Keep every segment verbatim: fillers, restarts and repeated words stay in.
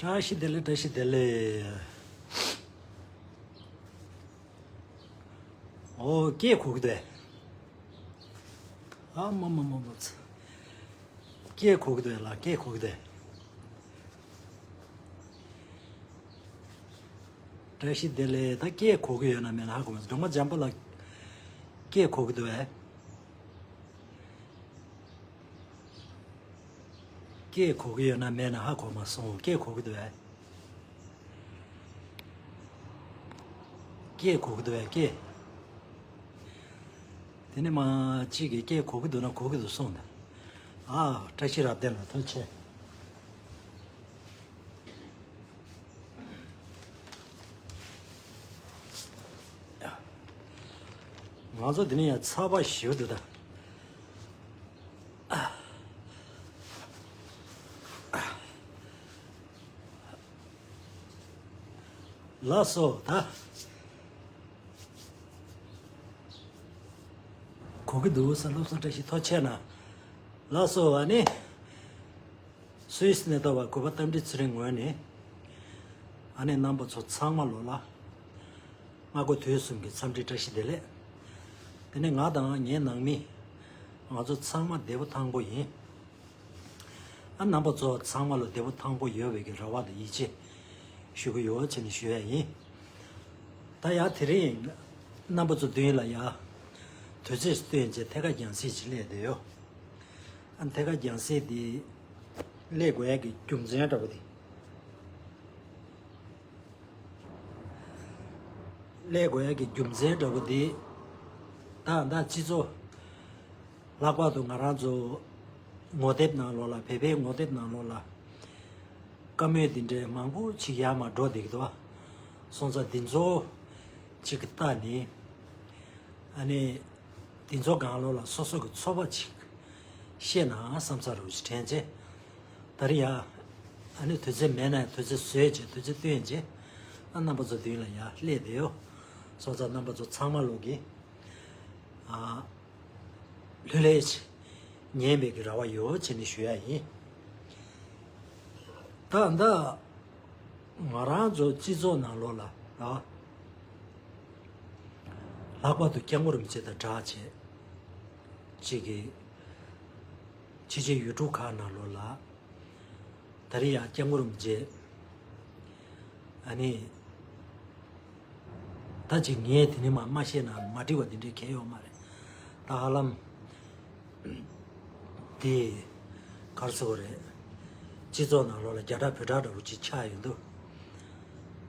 བཀྲ་ཤིས་བདེ་ལེགས། བཀྲ་ཤིས་བདེ་ལེགས། ཨོ་སྐད་གོ་གི་འདུག་ཨ་མ་མ་མ་མ། སྐད་གོ་གི་འདུག་ལ། སྐད་གོ་གི་འདུག་བཀྲ་ཤིས་བདེ་ལེགས། ད་སྐད་གོ་གི་ཡོད་ན་མེད་ན་ཧ་གོ་མ་སོང་། སྒྲོལ་མ་འཇམ་པོ་ལགས། སྐད་གོ་གི་འདུག་ཨེ། སྐད་གོ་གི་ཡོད་ན་མེད་ན་ཧ་གོ་མ་སོང་། སྐད་གོ་གི་འདུག་ཨེ། སྐད་གོ་གི་འདུག་ཨེ། སྐད། དེ་ནས་མ་གཅིག་གིས་སྐད་གོ་གི་འདུག་ན་གོ་གི་འདུག་གསུངས་ད། ཨ་བཀྲ་ཤིས་རབ་བརྟན་ལགས་ཐུགས་རྗེ་ཆེ། ང་ཚོ་འདི་ནས་ཡང་ཚ་བ་ཞེ་པོ་འདུག་ད། ལགས་སོ་ད། གོ་གི་འདུག་ས། སློབ་གསོ་བཀྲ་ཤིས་ཐུགས་རྗེ་ཆེ་གནང་། ལགས་སོ་ཨ་ནི། སུད་སི་ནས་ལྟ་བ་གུས་པ་རྟ་མགྲིན་ཚེ་རིང་ངོས་ནས། ཨ་ནི་རྣམ་པ་ཚོ་ཚང་མ་ལོ་ལ། སྔ་དགོང་དུས་གསུམ་གྱི་འཚམས་འདྲི་བཀྲ་ཤིས་བདེ་ལེགས། དེ་ནས་ང་དང་ངའི་ནང་མི། ང་ཚོ་ཚང་མ་བདེ་པོ་ཐང་པོ་ཡིན། ཨ་རྣམ་པ་ཚོ་ཚང་མ་ལ་བདེ་པོ་ཐང་པོ་ཡོད་པའི་གི་རེ་བ་དང་ཡིད་ཆེས་ཞུ་གི་ཡོད་ཅེས་ནས་ཞུ་ཡ་ཡིན། ད་ཡ་དེ་རིང་རྣམ་པ་ཚོ་མདུན་ལ་ཡ་དུས་ཚོད་བཏོན་བྱས་ཐད་ཀར་རྒྱང་སྲིང་ཅིག་སླེབས་བསྡད་ཡོད། ཨ་ཐད་ཀར་རྒྱང་སྲིང་དེ་སླེབས་དགོས་ཡ་གི་རྒྱུ་མཚན་འདྲ་པོ་དེ། སླེབས་དགོས་ཡ་གི་རྒྱུ་མཚན་འདྲ་པོ་དེ། ད་ད་སྤྱི་ཚོགས། ལྷག་པར་དུ་ང་རང་ཚོ་ངོ་དེབ་ནང་ལོགས་ལ། བོད་པའི་ངོ་དེབ་ནང་ལོགས་ལ་བཀའ་མོལ་འདི་འདྲའི་མང་པོ་ཅིག་ཡར་མར་འགྲོ་བསྡད་ཀྱི་འདུག་བ། སོང་ཙང་འདི་ཚོ་ཅིག་གི་ལྟ་ནས། ཨ་ནི་འདི་ཚོ་སྒང་ལོགས་ལ་སོ་སོ་གི་ཚོར་བ་ཅིག་བཤད་ན་བསམ་ས་རུ་ཅིག་དྲན་རྗེས། ད་རེས་ཡ། ཨ་ནི་དུས་ཚོད་མེད་ན་ཡང་དུས་ཚོད་བཟོས་རྗེས། དུས་ཚོད་བཏོན་རྗེས། ཨ་རྣམ་པ་ཚོ་མདུན་ལ་ཡ་སླེབས་བསྡད་ཡོད། སོང་ཙང་རྣམ་པ་ཚོ་ཚང་མ་ལོག་གི། ཨ། ལྷོད་ལྷོད་ཅིག་ཉན་པའི་གི་རེ་བ་ཡོད་ཅེས་ནས་ཞུ་ཡ་ཡིན། ད་ད་ང་རང་ཚོ་སྤྱི་ཚོགས་ནང་ལོགས་ལ་ཨ། ལྷག་པར་དུ་སྐྱབས་མགོན་རིན་པོ་ཆེ་དང་སྦྲགས་བྱས་ཅིག་གི་ཕྱི་རྒྱལ་ཡུལ་གྲུ་ཁག་ནང་ལོགས་ལ། ད་རེས་ཡང་སྐྱབས་མགོན་རིན་པོ་ཆེ། ཨ་ནི། ད་ཅིག་ངས་དེ་ནས་མ་མ་བཤད་ན་མ་འགྲིག་པ་དེ་འདྲའི་གང་ཡོད་མ་རེད། ད་ཧ་ལམ། དེ། ག་རེ་ཟེར་དགོས་རེད། སྤྱི་ཚོགས་ནང་ལོགས་ལ་རྒྱ་གྲགས་བོད་གྲགས་འདྲ་པོ་ཅིག་ཆགས་ཡོང་དུས།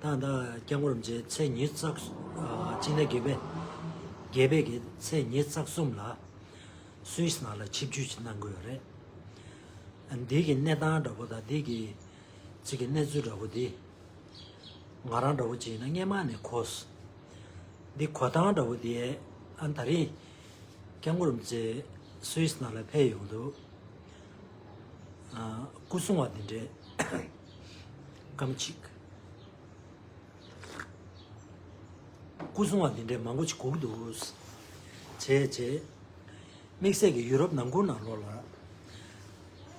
ད་ད་སྐྱབས་མགོན་རིན་པོ་ཆེ་ཚེས་ཉི་ཤུ་རྩ། ཨ། སྤྱི་ཟླ་བརྒྱད་པའི། བརྒྱད་པའི་གི་ཚེས་ཉི་ཤུ་རྩ་གསུམ་ལ། སུད་སི་ནང་ལ་ཆིབས་བསྒྱུར་ཅིག་གནང་གི་ཡོད་རེད། འདི་གི་གནས་སྟངས་འདྲ་པོ་དང་འདི་གི་ཅིག་གི་གནས་ཚུལ་འདྲ་པོ་འདི། ང་རང་འདྲ་པོ་ཅིག་ཡིན་ན་སྔས་མ་ནས་གོ། འདི་གོ་སྟངས་འདྲ་པོ་འདི། ཨ། ད་རེས་སྐྱབས་མགོན་རིན་པོ་ཆེ་སུད་སི་ནང་ལ་ཕེབས་ཡོང་དུས། ཨ། སྐུ་སྲུང་བ་འདི་འདྲས་སྐམ་ཅིག་སྐུ་སྲུང་བ་འདི་འདྲའི་མང་པོ་ཅིག་སྒུག་འདུག་བྱས་བྱས། དམིགས་བསལ་གྱི་ཡུ་རོབ་ནང་ཁུལ་ནང་ལོགས་ལ་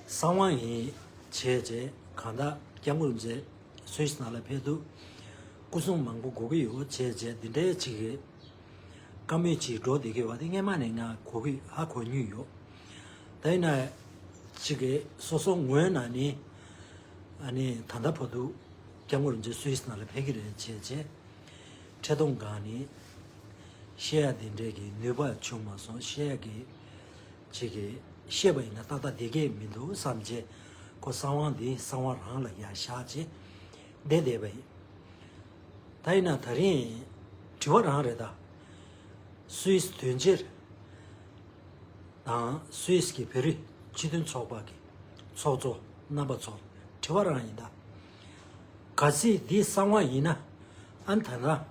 གསང་བ་ཡིན་བྱས་བྱས། གང་ལྟར་སྐྱབས་མགོན་རིན་པོ་ཆེ་སུད་སི་ནང་ལ་ཕེབས་དུས་སྐུ་སྲུང་མང་པོ་དགོས་ཀྱི་ཡོད་བྱས་བྱས། འདི་འདྲའི་ཅིག་གི་བཀའ་མོལ་ཅིག་འགྲོ་བསྡད་ཀྱི་ཡོད་པ་དེ་སྔས་མ་ནས་ང་གོ་གི། ཧ་གོ་མྱོང་ཡོད། ད་ཡིན་ན་ཅིག་གི་སོ་སོ་ངོས་ནས་ནི། ཨ་ནི་ད་ལྟ་བར་དུ་སྐྱབས་མགོན་རིན་པོ་ཆེ་སུད་སི་ནང་ལ་ཕེབས་ཀྱི་རེད་བྱས་བྱས། འཕྲལ་གཏོང་སྒང་ནས་བཤད་ཡ་དེ་འདྲའི་གི་ནུས་པ་བྱུང་མ་སོང་། བཤད་ཡ་གི་ཅིག་གི་བཤད་པ་ཡིན་ན་ཏག་ཏག་བསྡད་ཀྱི་མི་འདུག་བསམ་བྱས། ཁོ་གསང་བ་འདི་གསང་བ་རང་ལ་ཡར་བཞག་བྱས་བསྡད་བསྡད་པ་ཡིན། ད་ཡིན་ན་ད་རིང་དྲི་བ་རང་རེད་ད། སུད་སི་དོན་གཅོད་དང་སུད་སི་གི་བོད་རིགས་སྤྱི་མཐུན་ཚོགས་པ་གི་ཚོགས་གཙོ་རྣམ་པ་ཚོར་དྲི་བ་རང་ཡིན་ད། གལ་སྲིད་འདི་གསང་བ་ཡིན་ན། ཨ་ནི་ད་ལྟ་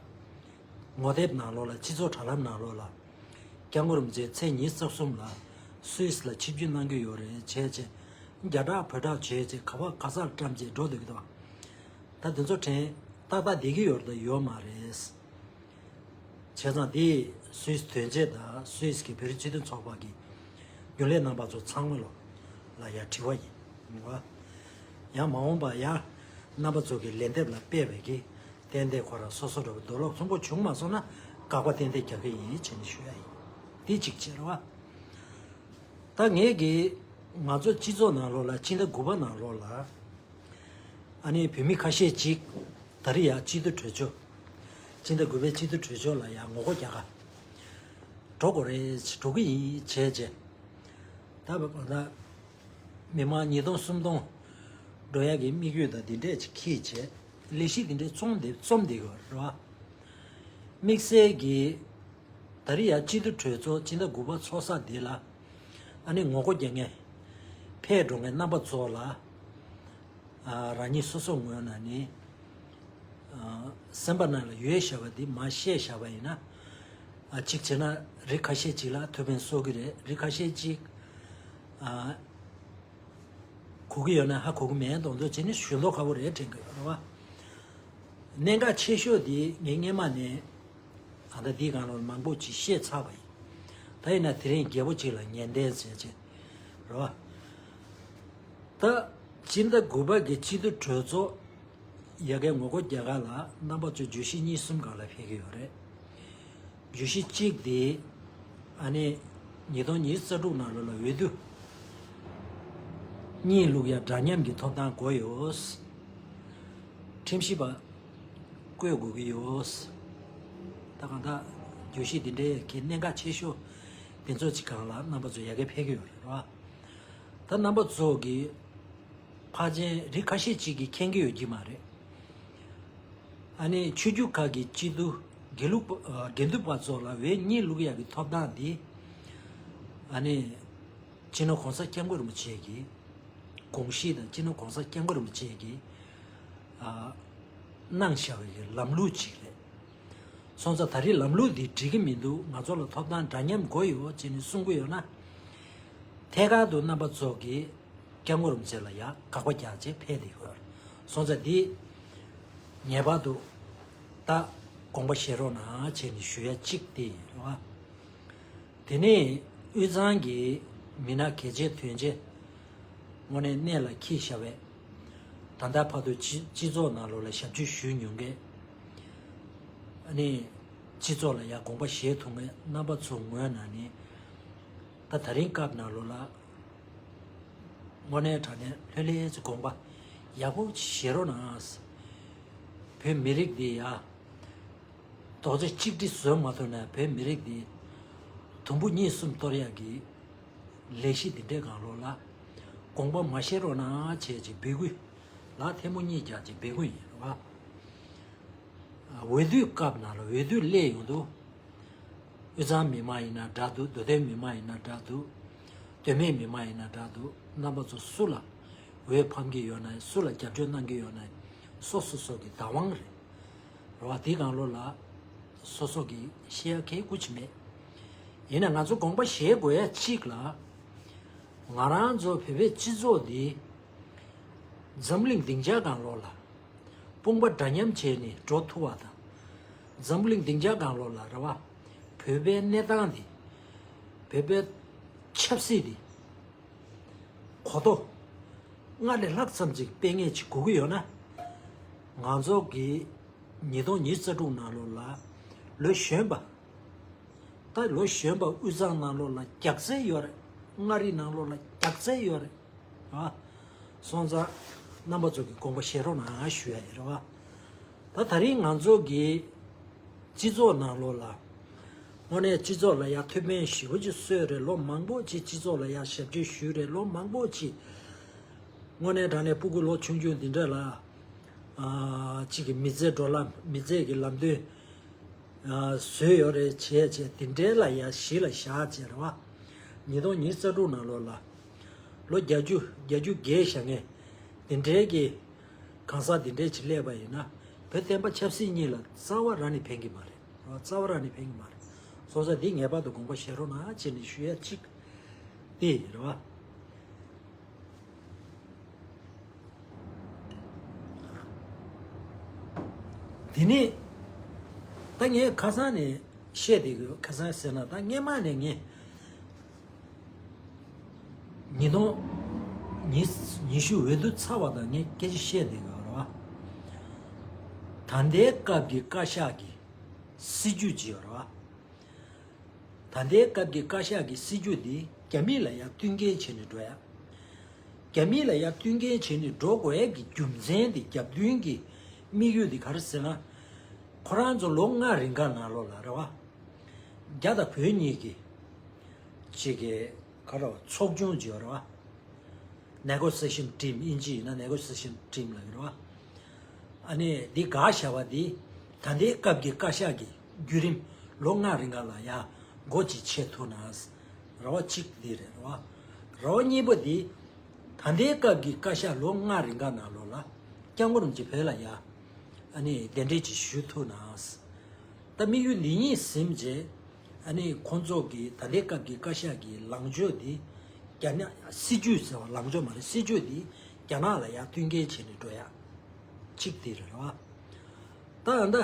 ངོ་དེབ་ནང་ལོགས་ལ། སྤྱི་ཚོགས་དྲ་ལམ་ནང་ལོགས་ལ། སྐྱབས་མགོན་རིན་པོ་ཆེ་ཚེས་ཉི་ཤུ་རྩ་གསུམ་ལ་སུད་སི་ལ་ཆིབས་བསྒྱུར་གནང་གི་ཡོད་རེད་བྱས་བྱས། རྒྱ་གྲགས་བོད་གྲགས་བྱས་བྱས། ག་པར་ག་སར་བཀྲམ་བྱས་འགྲོ་སྡོད་ཀྱི་འདུག་ད་དེ་ཚོ་དྲན་ཏག་ཏག་བསྡད་ཀྱི་ཡོད་རེད་ད་ཡོད་མ་རེད། བྱས་ཙང་འདི་སུད་སི་དོན་གཅོད་དང་སུད་སི་གི་བོད་རིགས་སྤྱི་མཐུན་ཚོགས་པ་གི་རྒྱུན་ལས་རྣམ་པ་ཚོ་ཚང་མ་ལོ་ལ་ཡ་དྲི་བ་ཡིན་བ། ཡང་མ་འོངས་པ་ཡ་ རྣམ་པ་ཚོ་གི་ལན་འདེབས་ལ་དཔེ་བས་ཀྱི། ཏན་ཏན་ཁོ་རང་སོ་སོ་འདྲ་བོ་རྡོ་སློག་ཚོང་པོ་བྱུང་མ་སོང་ན་དགག་པ་ཏན་ཏན་རྒྱག་གི་ཡིན་བྱས་ནས་ཞུ་ཡ་ཡིན། དེ་གཅིག་བྱས་རེད་བ། ད་ངས་ཀྱི་ང་ཚོ་སྤྱི་ཚོགས་ནང་ལོགས་ལ་སྤྱི་ཟླ་དགུ་པ་ནང་ལོགས་ལ་ཨ་ནི་བོད་མི་ཁ་ཤས་ཅིག་ད་རེས་ཡ་སྤྱི་འཐུས་གྲོས་ཆོད། སྤྱི་ཟླ་དགུ་པའི་སྤྱི་འཐུས་གྲོས་ཆོད་ལ་ཡ་ངོ་རྒོལ་རྒྱག་ག་འགྲོ་དགོས་རེད། འགྲོ་གི་ཡིན་བྱས་བྱས། ད་བ་གང་ལྟར་མི་མང་ཉིས་སྟོང་སུམ་སྟོང་འགྲོ་ཡག་གི་དམིགས་ཡུལ་དང་དེ་འདྲས་ཅིག་འཁྱེར་བྱས་ལས་གཞི་དེ་འདྲས་རྩོམ་དེ་རྩོམ་བསྡད་ཡོད་རེད་བ། དམིགས་བསལ་གྱི་ད་རེས་ཡ་སྤྱི་འཐུས་གྲོས་ཚོགས་སྤྱི་ཟླ་དགུ་པ་ཚོགས་ས་དེ་ལ་ཨ་ནི་ངོ་རྒོལ་རྒྱག་མཁན་ཕེབས་འགྲོ་མཁན་རྣམ་པ་ཚོ་ལ། ཨ། རང་ཉིད་སོ་སོ་ངོས་ནས་ནི། ཨ། སེམས་པ་ནང་ལ་ཡོད་བཞག་པ་འདི་མར་བཤད་བཞག་པ་ཡིན་ན། ཨ། གཅིག་བྱས་ན་རིགས་ཁ་ཤས་ཅིག་ལ་ཐུགས་ཕན་གསོས་ཀྱི་རེད། རིགས་ཁ་ཤས་ཅིག་ཨ། གོ་གི་ཡོད་ན་ཧ་གོ་གི་མེད་མདོག་མདོག་བྱས་ནས་ཞུ་མདོག་ཁ་པོ་རེད་དྲན་གི་ཡོད་རེད་བ། གནད་འགག་ཆེ་ཤོས་དེ་ངས་སྔས་མ་ནས་ད་ལྟ་འདིའི་སྒང་ལ་མང་པོ་ཅིག་བཤད་ཚར་བ་ཡིན། ད་ཡིན་ན་དེ་རིང་རྒྱས་པོ་ཅིག་ལ་ཉན་བསྡད་ཟེར་ཅིག་རེད་བ། ད་སྤྱི་ཟླ་དགུ་པ་གི་སྤྱི་འཐུས་གྲོས་ཚོགས་ཡ་གའི་ངོ་རྒོལ་རྒྱག་ག་ལ་རྣམ་པ་ཚོ་བརྗོད་གཞི་གཉིས་གསུམ་སྒང་ལ་ཕེབས་ཀྱི་ཡོད་རེད། བརྗོད་གཞི་གཅིག་དེ་ཨ་ནི་ཉིས་སྟོང་ཉི་ཤུ་རྩ་དྲུག་ནང་ལོགས་ལ་འོས་བསྡུ་གཉིས་བླུག་ཡ་འདྲ་མཉམ་གྱི་ཐོབ་ཐང་དགོས་ཡོད། ཁྲིམས་ཞིབ་པ་བསྐོས་དགོས་ཀྱི་ཡོད། ད་གང་ལྟར་བརྗོད་གཞི་འདི་འདྲའི་གི་གནད་འགག་ཆེ་ཤོས་དེ་ཚོ་ཅིག་སྒང་ལ་རྣམ་པ་ཚོ་ཡ་གའི་ཕེབས་ཀྱི་ཡོད་རེད་བ། ད་རྣམ་པ་ཚོ་གི་ཕལ་ཆེར་རིགས་ཁ་ཤས་ཅིག་གིས་མཁྱེན་གྱི་ཡོད་ཀྱི་མ་རེད། ཨ་ནི་ཆོས་བརྒྱུད་ཁག་གི་སྤྱི་འཐུས་དགེ་ལུགས་པ་དགེ་འདུན་པ་ཚོ་ལ་འོས་གཉིས་བླུག་ཡག་གི་ཐོབ་ཐང་འདི་ཨ་ནི་སྤྱི་ནོར་༸གོང་ས་༸སྐྱབས་མགོན་རིན་པོ་ཆེ་གི་དགོངས་གཞི་དང་སྤྱི་ནོར་༸གོང་ས་༸སྐྱབས་མགོན་རིན་པོ་ཆེ་གི་ཨ་གནང་བཞག་པའི་ལམ་ལུགས་ཅིག་རེད། སོང་ཙང་ད་རེས་ལམ་ལུགས་འདི་འགྲིག་གི་མི་འདུག་ང་ཚོ་ལ་ཐོབ་ཐང་འདྲ་མཉམ་དགོས་ཡོད་ཅེས་ནས་གསུང་གི་ཡོད་ན། ཐད་ཀར་དུ་རྣམ་པ་ཚོ་གིས་༸སྐྱབས་མགོན་རིན་པོ་ཆེ་ལ་ཡ་དགག་པ་རྒྱག་ཅེས་ཕེབས་བསྡད་ཡོད། སོང་ཙང་འདི་ངེས་པར་དུ་ད་དགོངས་པ་བཞེས་རོགས་གནང་ཅེས་ནས་ཞུ་ཡ་གཅིག་དེ་ཡིན་རེད་བ། དེ་ནས་དབུས་གཙང་གི་མི་སྣ་གལ་ཆེ་དོན་ཆེ་དངོས་གནས་གནད་ལ་འཁེལ་བཞག་པས། ད་ལྟ་བར་དུ་སྤྱི་སྤྱི་ཚོགས་ནང་ལོགས་ལ་ཞབས་ཕྱི་ཞུས་མྱོང་མཁན། ཨ་ནི་སྤྱི་ཚོགས་ལ་ཡང་དགོངས་པ་བཞེས་ཐུབ་མཁན་རྣམ་པ་ཚོ་ངོས་ནས་ནི། ད་ད་རིང་སྐབས་ནང་ལོགས་ལ་དངོས་གནས་དྲང་གནས་ལྷོད་ལྷོད་ཀྱི་དགོངས་པ་ཡག་པོ་ཞིག་བཞེས་རོགས་གནང་། བོད་མི་རིགས་འདི་ཡ་རྡོག་རྩ་གཅིག་སྒྲིལ་བཟོ་མ་ཐུབ་ན་བོད་མི་རིགས་འདི་དུམ་བུ་གཉིས་གསུམ་གཏོར་ཡག་གི་ལས་གཞི་འདི་འདྲའི་སྒང་ལོགས་ལ་དགོངས་པ་མ་བཞེས་རོགས་གནང་བྱས་ཅིག་འབོད་སྐུལ་ལ་ཐལ་མོ་གཉིས་རྒྱག་ཅིག་འབོད་སྐུལ་ཡིན་རེད་བ། འོས་བསྡུའི་སྐབས་ནང་ལ་འོས་བསྡུ་སླེབས་ཡོང་དུས། དབུས་གཙང་མི་མང་ཡིན་ན་འདྲ་འདུག་མདོ་སྟོད་མི་མང་ཡིན་ན་འདྲ་འདུག་སྟོད་སྨད་མི་མང་ཡིན་ན་འདྲ་འདུག་རྣམ་པ་ཚོ་སུ་ལ་འོས་འཕང་གི་ཡོད་ན་སུ་ལ་རྒྱབ་སྐྱོར་གནང་གི་ཡོད་ན་སོ་སོ་སོ་གི་བདག་དབང་རེད། རེད་བ། དེའི་སྒང་ལོགས་ལ་སོ་སོ་གི་བཤད་ཡ་གའི་སྐུ་མཁྱེན་མེད། ཡིན་ན་ང་ཚོ་དགོངས་པ་བཞེས་དགོས་ཡ་གཅིག་ལ། ང་རང་ཚོ་བོད་པའི་སྤྱི་ཚོགས་འདི་འཛམ་གླིང་སྡིངས་ཆའི་སྒང་ལོགས་ལ་དཔུང་པ་འདྲ་མཉམ་བྱས་ནས་འགྲོ་ཐུབ་པ་དང་། འཛམ་གླིང་སྡིངས་ཆའི་སྒང་ལོགས་ལ་རེད་བ། བོད་པའི་གནས་སྟངས་འདི། བོད་པའི་ཆབ་སྲིད་འདི། གོ་རྟོགས་སྔར་ལས་ལྷག་ཙམ་ཅིག་སྤེལ་མཁན་ཅིག་དགོས་ཀྱི་ཡོད་ན། ང་ཚོ་གི་ཉིས་སྟོང་ཉི་ཤུ་རྩ་དྲུག་ནང་ལོགས་ལ་ལོ་གཞོན་པ། ད་ལོ་གཞོན་པ་དབུས་གཙང་ནང་ལོགས་ལ་རྒྱག་རྩལ་ཡོད་རེད། མངའ་རིས་ནང་ལོགས་ལ་རྒྱག་རྩལ་ཡོད་རེད། ཨ། སོང་ཙང་རྣམ་པ་ཚོ་གི་དགོངས་པ་བཞེས་རོགས་གནང་ཞུ་ཡ་ཡིན་རེད་བ། ད་ད་རིང་ང་ཚོ་གི་སྤྱི་ཚོགས་ནང་ལོགས་ལ། དངོས་གནས་སྤྱི་ཚོགས་ལ་ཡ་ཐུགས་ཕན་ཞེ་པོ་ཅིག་གསོས་རེད། ལོ་མང་པོ་ཅིག་སྤྱི་ཚོགས་ལ་ཡ་ཞབས་ཕྱི་ཞུས་རེད། ལོ་མང་པོ་ཅིག་དངོས་གནས་དྲང་གནས་སྤུ་གུ་ལོ་ཆུང་ཆུང་འདི་འདྲ་ལ། ཨ། གཅིག་གི་མི་ཚེ་འགྲོ་ལམ་མི་ཚེ་གི་ལམ་སྟོན། ཨ། བཟོས་ཡོད་རེད་བྱས་བྱས་དེ་འདྲའི་ལ་ཡ་གཞི་ལ་བཞག་བྱས་རེད་བ། ཉིས་སྟོང་ཉི་ཤུ་རྩ་དྲུག་ནང་ལོགས་ལ། ལོ་བརྒྱད་ཅུ་བརྒྱད་ཅུ་བརྒལ་བཞག་མཁན་དེ་འདྲའི་གི་གང་ཟག་དེ་འདྲས་ཅིག་སླེབས་པ་ཡིན་ན་བོད་བསྟན་པ་ཆབ་སྲིད་གཉིས་ལ་རྩ་བ་རང་ནས་ཕན་གྱི་མ་རེད། རྩ་བ་རང་ནས་ཕན་གྱི་མ་རེད། སོང་ཙང་འདི་ངེས་པར་དུ་དགོངས་པ་བཞེས་རོགས་གནང་བྱས་ནས་ཞུ་ཡ་གཅིག་དེ་རེད་བ། དེ་ནས་ད་ངས་ཁ་སང་ནས་བཤད་བསྡད་ཀྱི་ཡོད། ཁ་སང་ཟེར་ན་ད་སྔས་མ་ནས་ངས་ཉིས་སྟོང་ཉི་ཉི་ཤུ་འོས་བསྡུ་ཚར་བ་དང་ངས་སྐད་ཆ་བཤད་བསྡད་ཀྱི་ཡོད་རེད་བ། ད་ལྟའི་སྐབས་ཀྱི་བཀའ་ཤག་གི་སྲིད་ཇུས་ཅིག་ཡོད་རེད་བ། ད་ལྟའི་སྐབས་ཀྱི་བཀའ་ཤག་གི་སྲིད་ཇུས་འདི་རྒྱ་མི་ལ་ཡང་བསྟུན་མཁས་བྱས་ནས་འགྲོ་ཡ། རྒྱ་མི་ལ་ཡང་བསྟུན་མཁས་བྱས་ནས་འགྲོ་དགོས་ཡ་གི་རྒྱུ་མཚན་འདི་རྒྱབ་མདུན་གྱི་དམིགས་ཡུལ་འདི་ག་རེ་ཟེར་ན། ཁོ་རང་ཚོ་ལོ་ལྔ་རིང་ག་ནང་ལོགས་ལ་རེད་བ། རྒྱ་དང་བོད་གཉིས་ཀྱི་ཅིག་གི་ག་རེ་ཚོགས་ཆུང་ཅིག་ཡོད་རེད་བ། Negotiation Team ཨིན་ཇི་ཡིན་ན་Negotiation Team ལབ་ཀྱི་རེད་བ། ཨ་ནི་འདི་ག་བྱ་བ་འདི་ད་ལྟའི་སྐབས་ཀྱི་བཀའ་ཤག་གི་བརྒྱུད་རིམ་ལོ་ལྔ་རིང་ག་ལ་ཡ་འགོ་ཅིག་ཆེ་ཐུབ་ན། རེ་བ་གཅིག་འདི་རེད་རེད་བ། རེ་བ་གཉིས་པ་འདི་ད་ལྟའི་སྐབས་ཀྱི་བཀའ་ཤག་ལོ་ལྔ་རིང་ག་ནང་ལོགས་ལ་སྐྱབས་མགོན་རིན་པོ་ཆེ་བོད་ལ་ཡ་ཨ་ནི་གདན་འདྲེན་ཅིག་ཞུ་ཐུབ་ན། ད་དམིགས་ཡུལ་འདི་གཉིས་ཟིན་རྗེས་ཨ་ནི་ཁོང་ཚོ་གི་ད་ལྟའི་སྐབས་ཀྱི་བཀའ་ཤག་གི་ལངས་ཕྱོགས་འདི་རྒྱ་ནག་སྲིད་ཇུས་ཟེར་བ་ལངས་ཕྱོགས་མ་རེད། སྲིད་ཇུས་འདི་རྒྱ་ནག་ལ་ཡ་བསྟུན་མཁས་བྱས་ནས་འགྲོ་ཡ་གཅིག་དེ་རེད་བ། ད་ཨ་ད་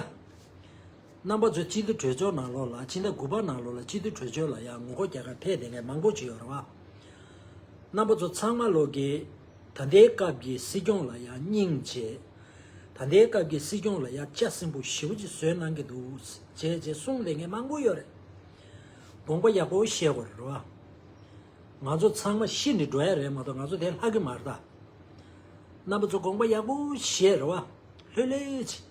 རྣམ་པ་ཚོ་སྤྱི་འཐུས་གྲོས་ཚོགས་ནང་ལོགས་ལ་ཕྱི་ཟླ་དགུ་པ་ནང་ལོགས་ལ་སྤྱི་འཐུས་གྲོས་ཚོགས་ལ་ཡ་ངོ་རྒོལ་རྒྱག་གར་ཕེབས་བསྡད་མཁན་མང་པོ་ཅིག་ཡོད་རེད་བ། རྣམ་པ་ཚོ་ཚང་མ་ལོག་གིས་ད་ལྟའི་སྐབས་ཀྱི་སྲིད་སྐྱོང་ལ་ཡང་སྙིང་རྗེ། ད་ལྟའི་སྐབས་ཀྱི་སྲིད་སྐྱོང་ལ་ཡང་ལྕགས་སྲིན་པོ་ཞེ་པོ་ཅིག་བཟོས་གནང་གི་འདུག་ཅེས་ཅེས་གསུངས་ལས་ངན་མང་པོ་ཡོད་རེད། དགོངས་པ་ཡག་པོ་བཞེས་དགོས་རེད་བ། ང་ཚོ་ཚང་མ་ཤི་ནས་འགྲོ་ཡ་རེད་མ་གཏོགས་ང་ཚོ་དེ་ལྷག་གི་མ་རེད་ད། རྣམ་པ་ཚོ་དགོངས་པ་ཡག་པོ་བཞེས་རེད་བ། ལྷོད་ལྷོད་ཅིག་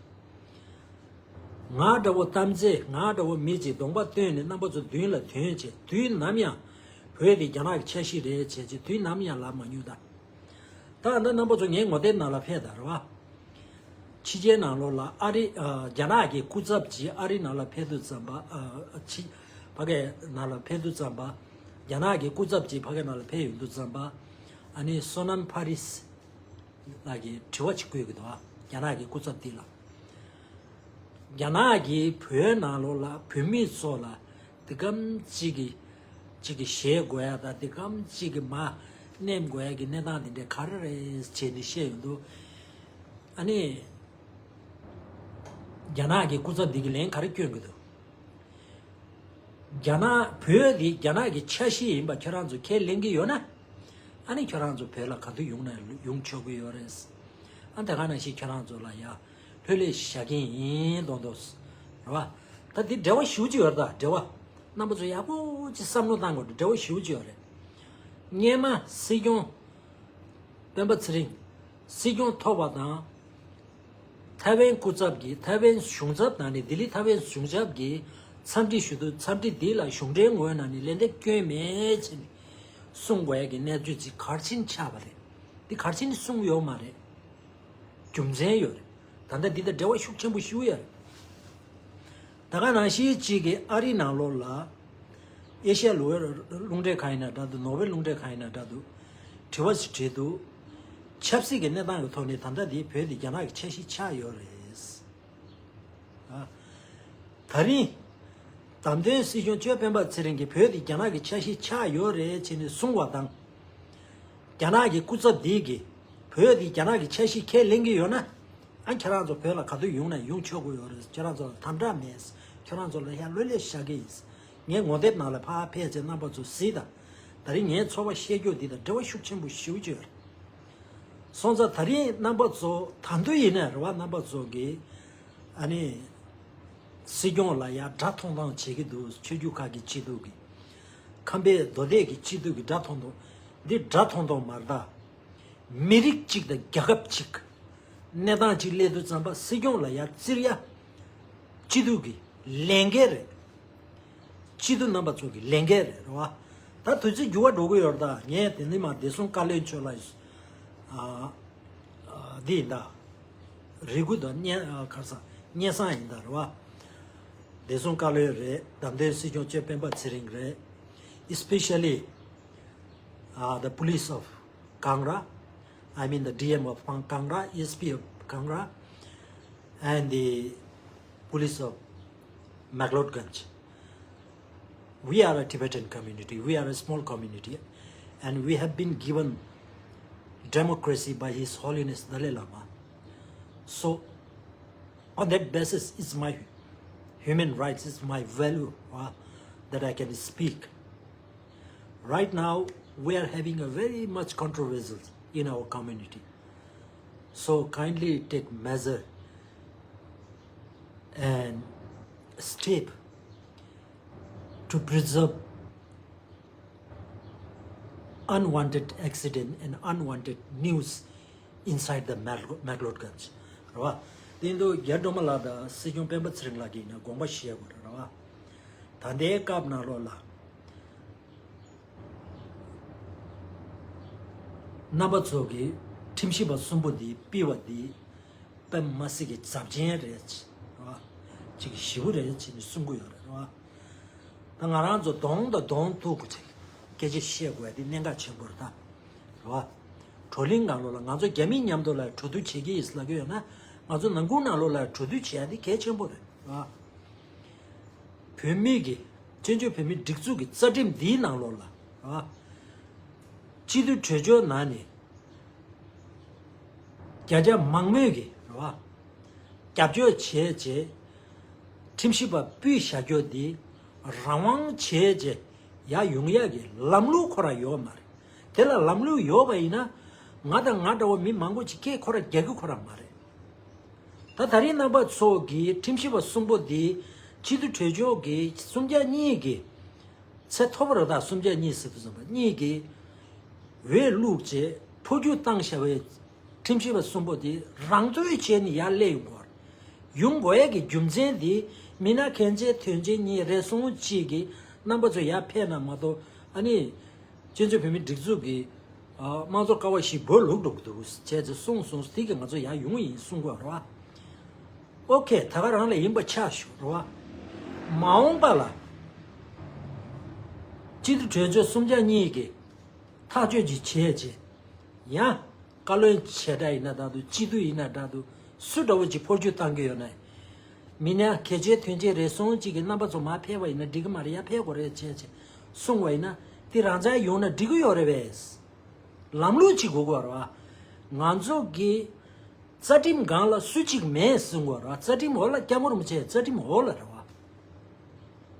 ང་འདྲ་བོ་གཏམ་ཚེ་ང་འདྲ་བོ་མི་གཅིག་གདོང་པ་སྟོན་ནས་རྣམ་པ་ཚོ་མདུན་ལ་ཐོན་བྱས་དུས་ནམ་ཡང་བོད་དེ་རྒྱ་ནག་གི་ཆ་ཤས་རེད་བྱས་བྱས་དུས་ནམ་ཡང་ལབ་མ་མྱོང་ད། ད་ད་རྣམ་པ་ཚོ་ངའི་ངོ་དེབ་ནང་ལ་ཕེབས་དང་རེད་བ། ཕྱི་རྒྱལ་ནང་ལོགས་ལ་ཨ་རི་ཨ་རྒྱ་ནག་གི་སྐུ་ཚབ་ཅིག་ཨ་རི་ནང་ལ་ཕེབས་དུས་ཙམ་པ་ཨ་ཕྱི་ཕ་གའི་ནང་ལ་ཕེབས་དུས་ཙམ་པ་རྒྱ་ནག་གི་སྐུ་ཚབ་ཅིག་ཕ་གའི་ནང་ལ་ཕེབས་ཡོང་དུས་ཙམ་པ་ཨ་ནི་སོ་ནམ་ཕ་རིས། ལགས་ཀྱིས་དྲི་བ་ཅིག་བཀོད་ཀྱི་འདུག་ཨ། རྒྱ་ནག་གི་སྐུ་ཚབ་འདི་ལ། རྒྱ་ནག་གིས་བོད་ནང་ལོགས་ལ་བོད་མི་ཚོ་ལ་འདི་གམ་གཅིག་གི་གཅིག་གི་ཞེད་དགོས་ཡ་དང་འདི་གམ་གཅིག་གི་མ་ནེམ་དགོས་ཡ་གི་གནས་སྟངས་འདི་འདྲ་ག་རེ་རེད་བྱས་ནས་བཤད་ཡོང་འདུག་ཨ་ནི། རྒྱ་ནག་གི་སྐུ་ཚབ་འདི་གི་ལན་ག་རེ་སྐྱོན་གྱི་འདུག་རྒྱ་ནག་བོད་འདི་རྒྱ་ནག་གི་ཆ་ཤས་ཡིན་པ་ཁྱོད་རང་ཚོ་ཁས་ལེན་གྱི་ཡོད་ན། ཨ་ནི་ཁྱོད་རང་ཚོ་བོད་ལ་ག་དུས་ཡོང་ན་ཡོང་ཆོག་གི་ཡོད་རེད། ཨ་ད་ག་ནང་བཞིན་ཁྱོད་རང་ཚོ་ལ་ཡ་ལྷོད་ལྷོད་བཞག་གི་ཡིན་མདོག་མདོག་རེད་བ། ད་འདི་འབྲེལ་བ་ཞེ་པོ་ཅིག་ཡོད་རེད་ད་འབྲེལ་བ། རྣམ་པ་ཚོ་ཡག་པོ་ཅིག་བསམ་བློ་བཏང་དགོས་འདུག་འབྲེལ་བ་ཞེ་པོ་ཅིག་ཡོད་རེད། སྔོན་མ་སྲིད་སྐྱོང་སྤེན་པ་ཚེ་རིང་། སྲིད་སྐྱོང་ཐོབ་པ་དང་། ཐའེ་ཝན་སྐུ་ཚབ་ཀྱིས་ཐའེ་ཝན་གཞུང་ཚབ་དང་ནི་ལྡི་ལི་ཐའེ་ཝན་གཞུང་ཚབ་ཀྱིས་འཚམས་འདྲི་ཞུ་དུས་འཚམས་འདྲི་འདི་ལ་གཞུང་འབྲེལ་ངོས་ནས་ནི་ལན་འདེབས་སྐྱོན་མེད་ཅེས་ནི་གསུང་དགོས་ཡ་གི་གནས་ཚུལ་ཅིག་གལ་ཆེན་ཆགས་པ་རེད། འདི་གལ་ཆེན་ནི་གསུང་ཡོད་མ་རེད། རྒྱུ་མཚན་ཡོད་རེད། ད་ལྟ་འདི་དང་འབྲེལ་བ་ཤུགས་ཆེན་པོ་ཞིག་ཡོད་རེད། ད་ག་ནང་བཞིན་གཅིག་གིས་ཨ་རིའི་ནང་ལོགས་ལ་ཨེ་ཤ་ཡ་ལོ་ཝེ་རླུང་འཕྲིན་ཁང་ཡིན་ན་འདྲ་འདུག་ནོར་ཝེ་རླུང་འཕྲིན་ཁང་ཡིན་ན་འདྲ་འདུག་དྲི་བ་ཞིག་དྲིས་འདུག་ཆབ་སྲིད་ཀྱི་གནས་སྟངས་ཀྱི་ཐོག་ནས་ད་ལྟ་འདི་བོད་འདི་རྒྱ་ནག་གི་ཆ་ཤས་ཆགས་ཡོད་རེད། ཨ། ད་རིང་བདམས་ཐོན་སྲིད་སྐྱོང་གཅོད་སྤེན་པ་ཚེ་རིང་གིས་བོད་འདི་རྒྱ་ནག་གི་ཆ་ཤས་ཆགས་ཡོད་རེད་ཅེས་ནས་གསུངས་པ་དང་། རྒྱ་ནག་གི་སྐུ་ཚབ་འདི་གིས་བོད་འདི་རྒྱ་ནག་གི་ཆ་ཤས་ཁས་ལེན་གྱི་ཡོད་ན། ཨ་ཁྱེད་རང་ཚོ་བོད་ལ་ག་དུས་ཡོང་ན་ཡོང་ཆོག་གི་ཡོད་རེད། ཁྱེད་རང་ཚོ་ལ་དམ་དྲག་མེད། ཁྱེད་རང་ཚོ་ལ་ཡ་ལོས་ལས་བཞག་གི་ཡིན། ངའི་ངོ་དེབ་ནང་ལ་ཕར་ཕེབས་ཚེ་རྣམ་པ་ཚོ་གཟིགས་དང་། ད་རིང་ངའི་ཚོར་བ་བཤད་རྒྱུ་འདི་དང་འབྲེལ་བ་ཤུགས་ཆེན་པོ་ཞེ་པོ་ཅིག་ཡོད་རེད། སོང་ཙང་ད་རིང་རྣམ་པ་ཚོ་ད་དུང་ཡིན་ན་རེད་བ། རྣམ་པ་ཚོ་གིས་ཨ་ནི་སྲིད་སྐྱོང་ལ་ཡ་དགྲ་མཐོང་སྟངས་བྱེད་ཀྱི་འདུག་ཆོས་བརྒྱུད་ཁག་གི་སྤྱི་འཐུས་ཀྱི་ཁམས་པའི་མདོ་སྟོད་ཀྱི་སྤྱི་འཐུས་ཀྱི་དགྲ་མཐོང་སྟངས་འདི་དགྲ་མཐོང་སྟངས་མ་རེད་ད། མི་རིགས་གཅིག་དང་རྒྱལ་ཁབ་གཅིག་གནས་སྟངས་གཅིག་སླེབས་དུས་ཙམ་པ་སྲིད་སྐྱོང་ལ་ཡ་བཙིར་ཡ་སྤྱི་འཐུས་ཀྱི་ལས་འགན་རེད། སྤྱི་འཐུས་རྣམ་པ་ཚོ་གི་ལས་འགན་རེད་རེད་བ། ད་དུས་ཚོད་འགྱུར་བ་འགྲོ་གི་ཡོད་རེད་ད། ངས་དེ་ནི་མ་བདེ་སྲུང་བཀའ་བློན་མཆོག་ལ་ཡོད། ཨ་ཨ་འདི་ཡིན་ད། རེ་སྐུལ་དང་སྙན་ཨ་ཁར་ས་སྙན་སེང་ཡིན་ད་རེད་བ། བདེ་སྲུང་བཀའ་བློན་རེད། བདམས་ཐོན་སྲིད་སྐྱོང་གཅོད་སྤེན་པ་ཚེ་རིང་རེད། Especially uh, the police of Kangra, I mean the D M of Kangra, S P of Kangra, and the police of McLeodganj. We are a Tibetan community, we are a small community, and we have been given democracy by His Holiness Dalai Lama. So, on that basis, it's my human rights, it's my value uh, that I can speak. Right now, we are having a very much controversial in our community. So kindly take measure and step to preserve unwanted accident and unwanted news inside the Maglo- Magotganj. རེད་བ། དེ་འདུག་རྒྱ་སྒྲོལ་མ་ལགས་དང་སྲིད་སྐྱོང་སྤེན་པ་ཚེ་རིང་ལགས་ཀྱིས་ཡིན་ན་དགོངས་པ་བཞེས་དགོས་རེད་རེད་བ། ད་ལྟའི་སྐབས་ནང་ལོགས་ལ། རྣམ་པ་ཚོ་གིས་ཁྲིམས་ཞིབ་པ་གསུམ་པོ་འདི་ཕུད་པ་འདི་དཔེ་མ་སྲིད་ཀྱི་ཚབས་ཆེན་རེད། ཅིག་ཞེ་པོ་རེད་ཅེས་ནས་གསུང་གི་ཡོད་རེད་རེད་བ། ད་ང་རང་ཚོ་གདོང་དང་གདོང་ཐུག་དགོས་ཅིག་སྐད་ཆ་བཤད་དགོས་ཡ་འདི་གནད་འགག་ཆེན་པོ་རེད་ད། རེད་བ། བགྲོ་གླེང་ནང་ལོགས་ལ་ང་ཚོ་རྒྱ་མི་མཉམ་དུ་ལ་གྲོས་བསྡུར་བྱེད་ཀྱི་ཡིན་ལབ་ཀྱི་ཡོད་ན། ང་ཚོ་ནང་ཁུལ་ནང་ལོགས་ལ་གྲོས་བསྡུར་བྱེད་ཡ་འདི་གལ་ཆེན་པོ་རེད་རེད་བ། བོད་མི་གི་བཙན་བྱོལ་བོད་མིའི་སྒྲིག་འཛུགས་ཀྱི་རྩ་ཁྲིམས་འདིའི་ནང་ལོགས་ལ། རེད་བ། སྤྱི་འཐུས་གྲོས་ཆོད་ནང་ནས་བརྒྱ་ཆ་མང་མོས་ཀྱིས། རེད་བ། རྒྱབ་སྐྱོར་བྱས་རྗེས་ཁྲིམས་ཞིབ་པ་ཕུད་བཞག་རྒྱུ་འདི་རང་དབང་བྱས་རྗེས་ཡར་ཡོང་ཡག་གི་ལམ་ལུགས་ཁོ་རང་ཡོད་མ་རེད། དེ་ལ་ལམ་ལུགས་ཡོད་པ་ཡིན་ན། ང་དང་ང་འདྲ་བོ་མི་མང་པོ་ཅིག་སྐད་ཁོ་རང་རྒྱག་གི་ཁོ་རང་མ་རེད། ད་ད་རིང་རྣམ་པ་ཚོ་གིས་ཁྲིམས་ཞིབ་པ་གསུམ་པོ་འདི་སྤྱི་འཐུས་གྲོས་ཆོད་ཀྱི་སུམ་བརྒྱ་གཉིས་ཀྱི་ཚད་མཐོ་པོ་རེད་ད། སུམ་བརྒྱ་གཉིས་ཟེར་དུས་ཙམ་པ་གཉིས་ཀྱིས་འོས་བླུགས་རྗེས་འཕོ་འགྱུར་བཏང་བཞག་པའི་ཁྲིམས་ཞིབ་པ་གསུམ་པོ་དེ་རང་བཙོས་བྱས་ནས་ཡར་སླེབས་ཡོང་དགོས། ཡོང་དགོས་ཡས་ཀྱི་རྒྱུ་མཚན་དེ་མི་སྣ་གལ་ཆེ་དོན་ཆེ་གཉིས་རེ་ཟུང་གཅིག་གིས་རྣམ་པ་ཚོ་ཡར་ཕེབས་ན་མ་གཏོགས། ཨ་ནི་བཙན་བྱོལ་བོད་མིའི་སྒྲིག་འཛུགས་ཀྱི་ཨ་དམངས་གཙོ་ཀ་བ་བཞི་སྦོ་ལུག་འགྲོ་གི་འདུག་བྱས་ཚེ་གསུངས་སོང་། དེ་གིས་ང་ཚོ་ཡར་ཡོང་ཡིན་གསུང་དགོས་རེད་བ། ཨོ་ཁེ། ད་ག་རང་ལ་ཡིན་པ་ཆགས་ཞུ་རེད་བ། མ་འོངས་པ་ལ་སྤྱི་འཐུས་གྲོས་ཆོད་སུམ་བརྒྱ་གཉིས་ཀྱིས་ཐག་གཅོད་ཅིག་བྱས་རྗེས། ཡང་བཀའ་བློན་ཆེ་དྲགས་ཡིན་ན་འདྲ་འདུག་སྤྱི་འཐུས་ཡིན་ན་འདྲ་འདུག་སུ་འདྲ་བོ་ཅིག་འཕོ་འགྱུར་བཏང་གི་ཡོད་ན། མི་སྣ་གལ་ཆེ་དོན་ཆེ་རེ་ཟུང་ཅིག་གི་རྣམ་པ་ཚོ་མར་ཕེབས་པ་ཡིན་ན་འགྲིག་གི་མ་རེད། ཡར་ཕེབས་དགོས་རེད་བྱས་བྱས་གསུངས་པ་ཡིན་ན། དེ་རང་འཇགས་ཡོང་ན་འགྲིག་གི་ཡོད་རེད་པས། ལམ་ལུགས་ཅིག་དགོས་ཀྱི་ཡོད་རེད་བ། ང་ཚོ་གི་རྩ་ཁྲིམས་སྒང་ལ་སུ་གཅིག་མེད་གསུང་གི་ཡོད་རེད་བ། རྩ་ཁྲིམས་འོག་ལ་སྐྱབས་མགོན་རིན་པོ་ཆེ་རྩ་ཁྲིམས་འོག་ལ་རེད་བ།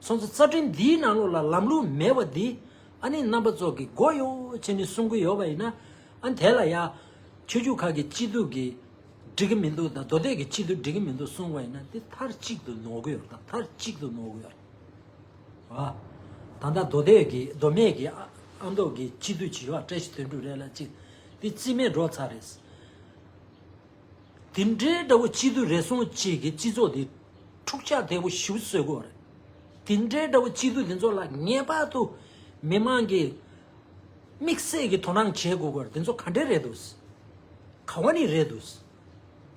སོང་ཙང་རྩ་ཁྲིམས་འདིའི་ནང་ལོགས་ལ་ལམ་ལུགས་མེད་པ་འདི། ཨ་ནི་རྣམ་པ་ཚོ་གིས་དགོས་ཡོད་བྱས་ནས་གསུང་གི་ཡོད་པ་ཡིན་ན། ཨ་ནི་དེ་ལ་ཡ་ཆོས་བརྒྱུད་ཁག་གི་སྤྱི་འཐུས་ཀྱིས་འགྲིག་གི་མི་འདུག་དང་། མདོ་སྟོད་ཀྱི་སྤྱི་འཐུས་འགྲིག་གི་མི་འདུག་གསུང་བ་ཡིན་ན། དེ་མཐའ་གཅིག་ཏུ་ནོར་གི་ཡོད་རེད། ད་མཐའ་གཅིག་ཏུ་ནོར་གི་ཡོད་རེད། ཨ། ད་ལྟ་མདོ་སྟོད་ཀྱི་མདོ་སྨད་ཀྱི་ཨ་ཨ་མདོ་གི་སྤྱི་འཐུས་བྱེད་ཡོད་བཀྲ་ཤིས་དོན་གྲུབ་རེད་ལ་ཅིག་དེ་རྩིས་མེད་འགྲོ་ཚར་རེད། དེ་འདྲའི་འདྲ་བོ་སྤྱི་འཐུས་རེ་ཟུང་གཅིག་གིས་སྤྱི་ཚོགས་འདི་འཁྲུག་ཆ་དོད་པོ་ཞེ་པོ་བཟོ་གི་ཡོད་རེད། དེ་འདྲའི་འདྲ་བོ་སྤྱི་འཐུས་དེ་ཚོ་ལ་ངེས་པར་དུ་མི་མང་གིས་དམིགས་བསལ་གྱི་དོ་སྣང་བྱེད་དགོས་ཀྱི་ཡོད་རེད། དེ་ཚོ་ག་འདྲས་རེད་འདུག་ག་བ་ནས་རེད་འདུག་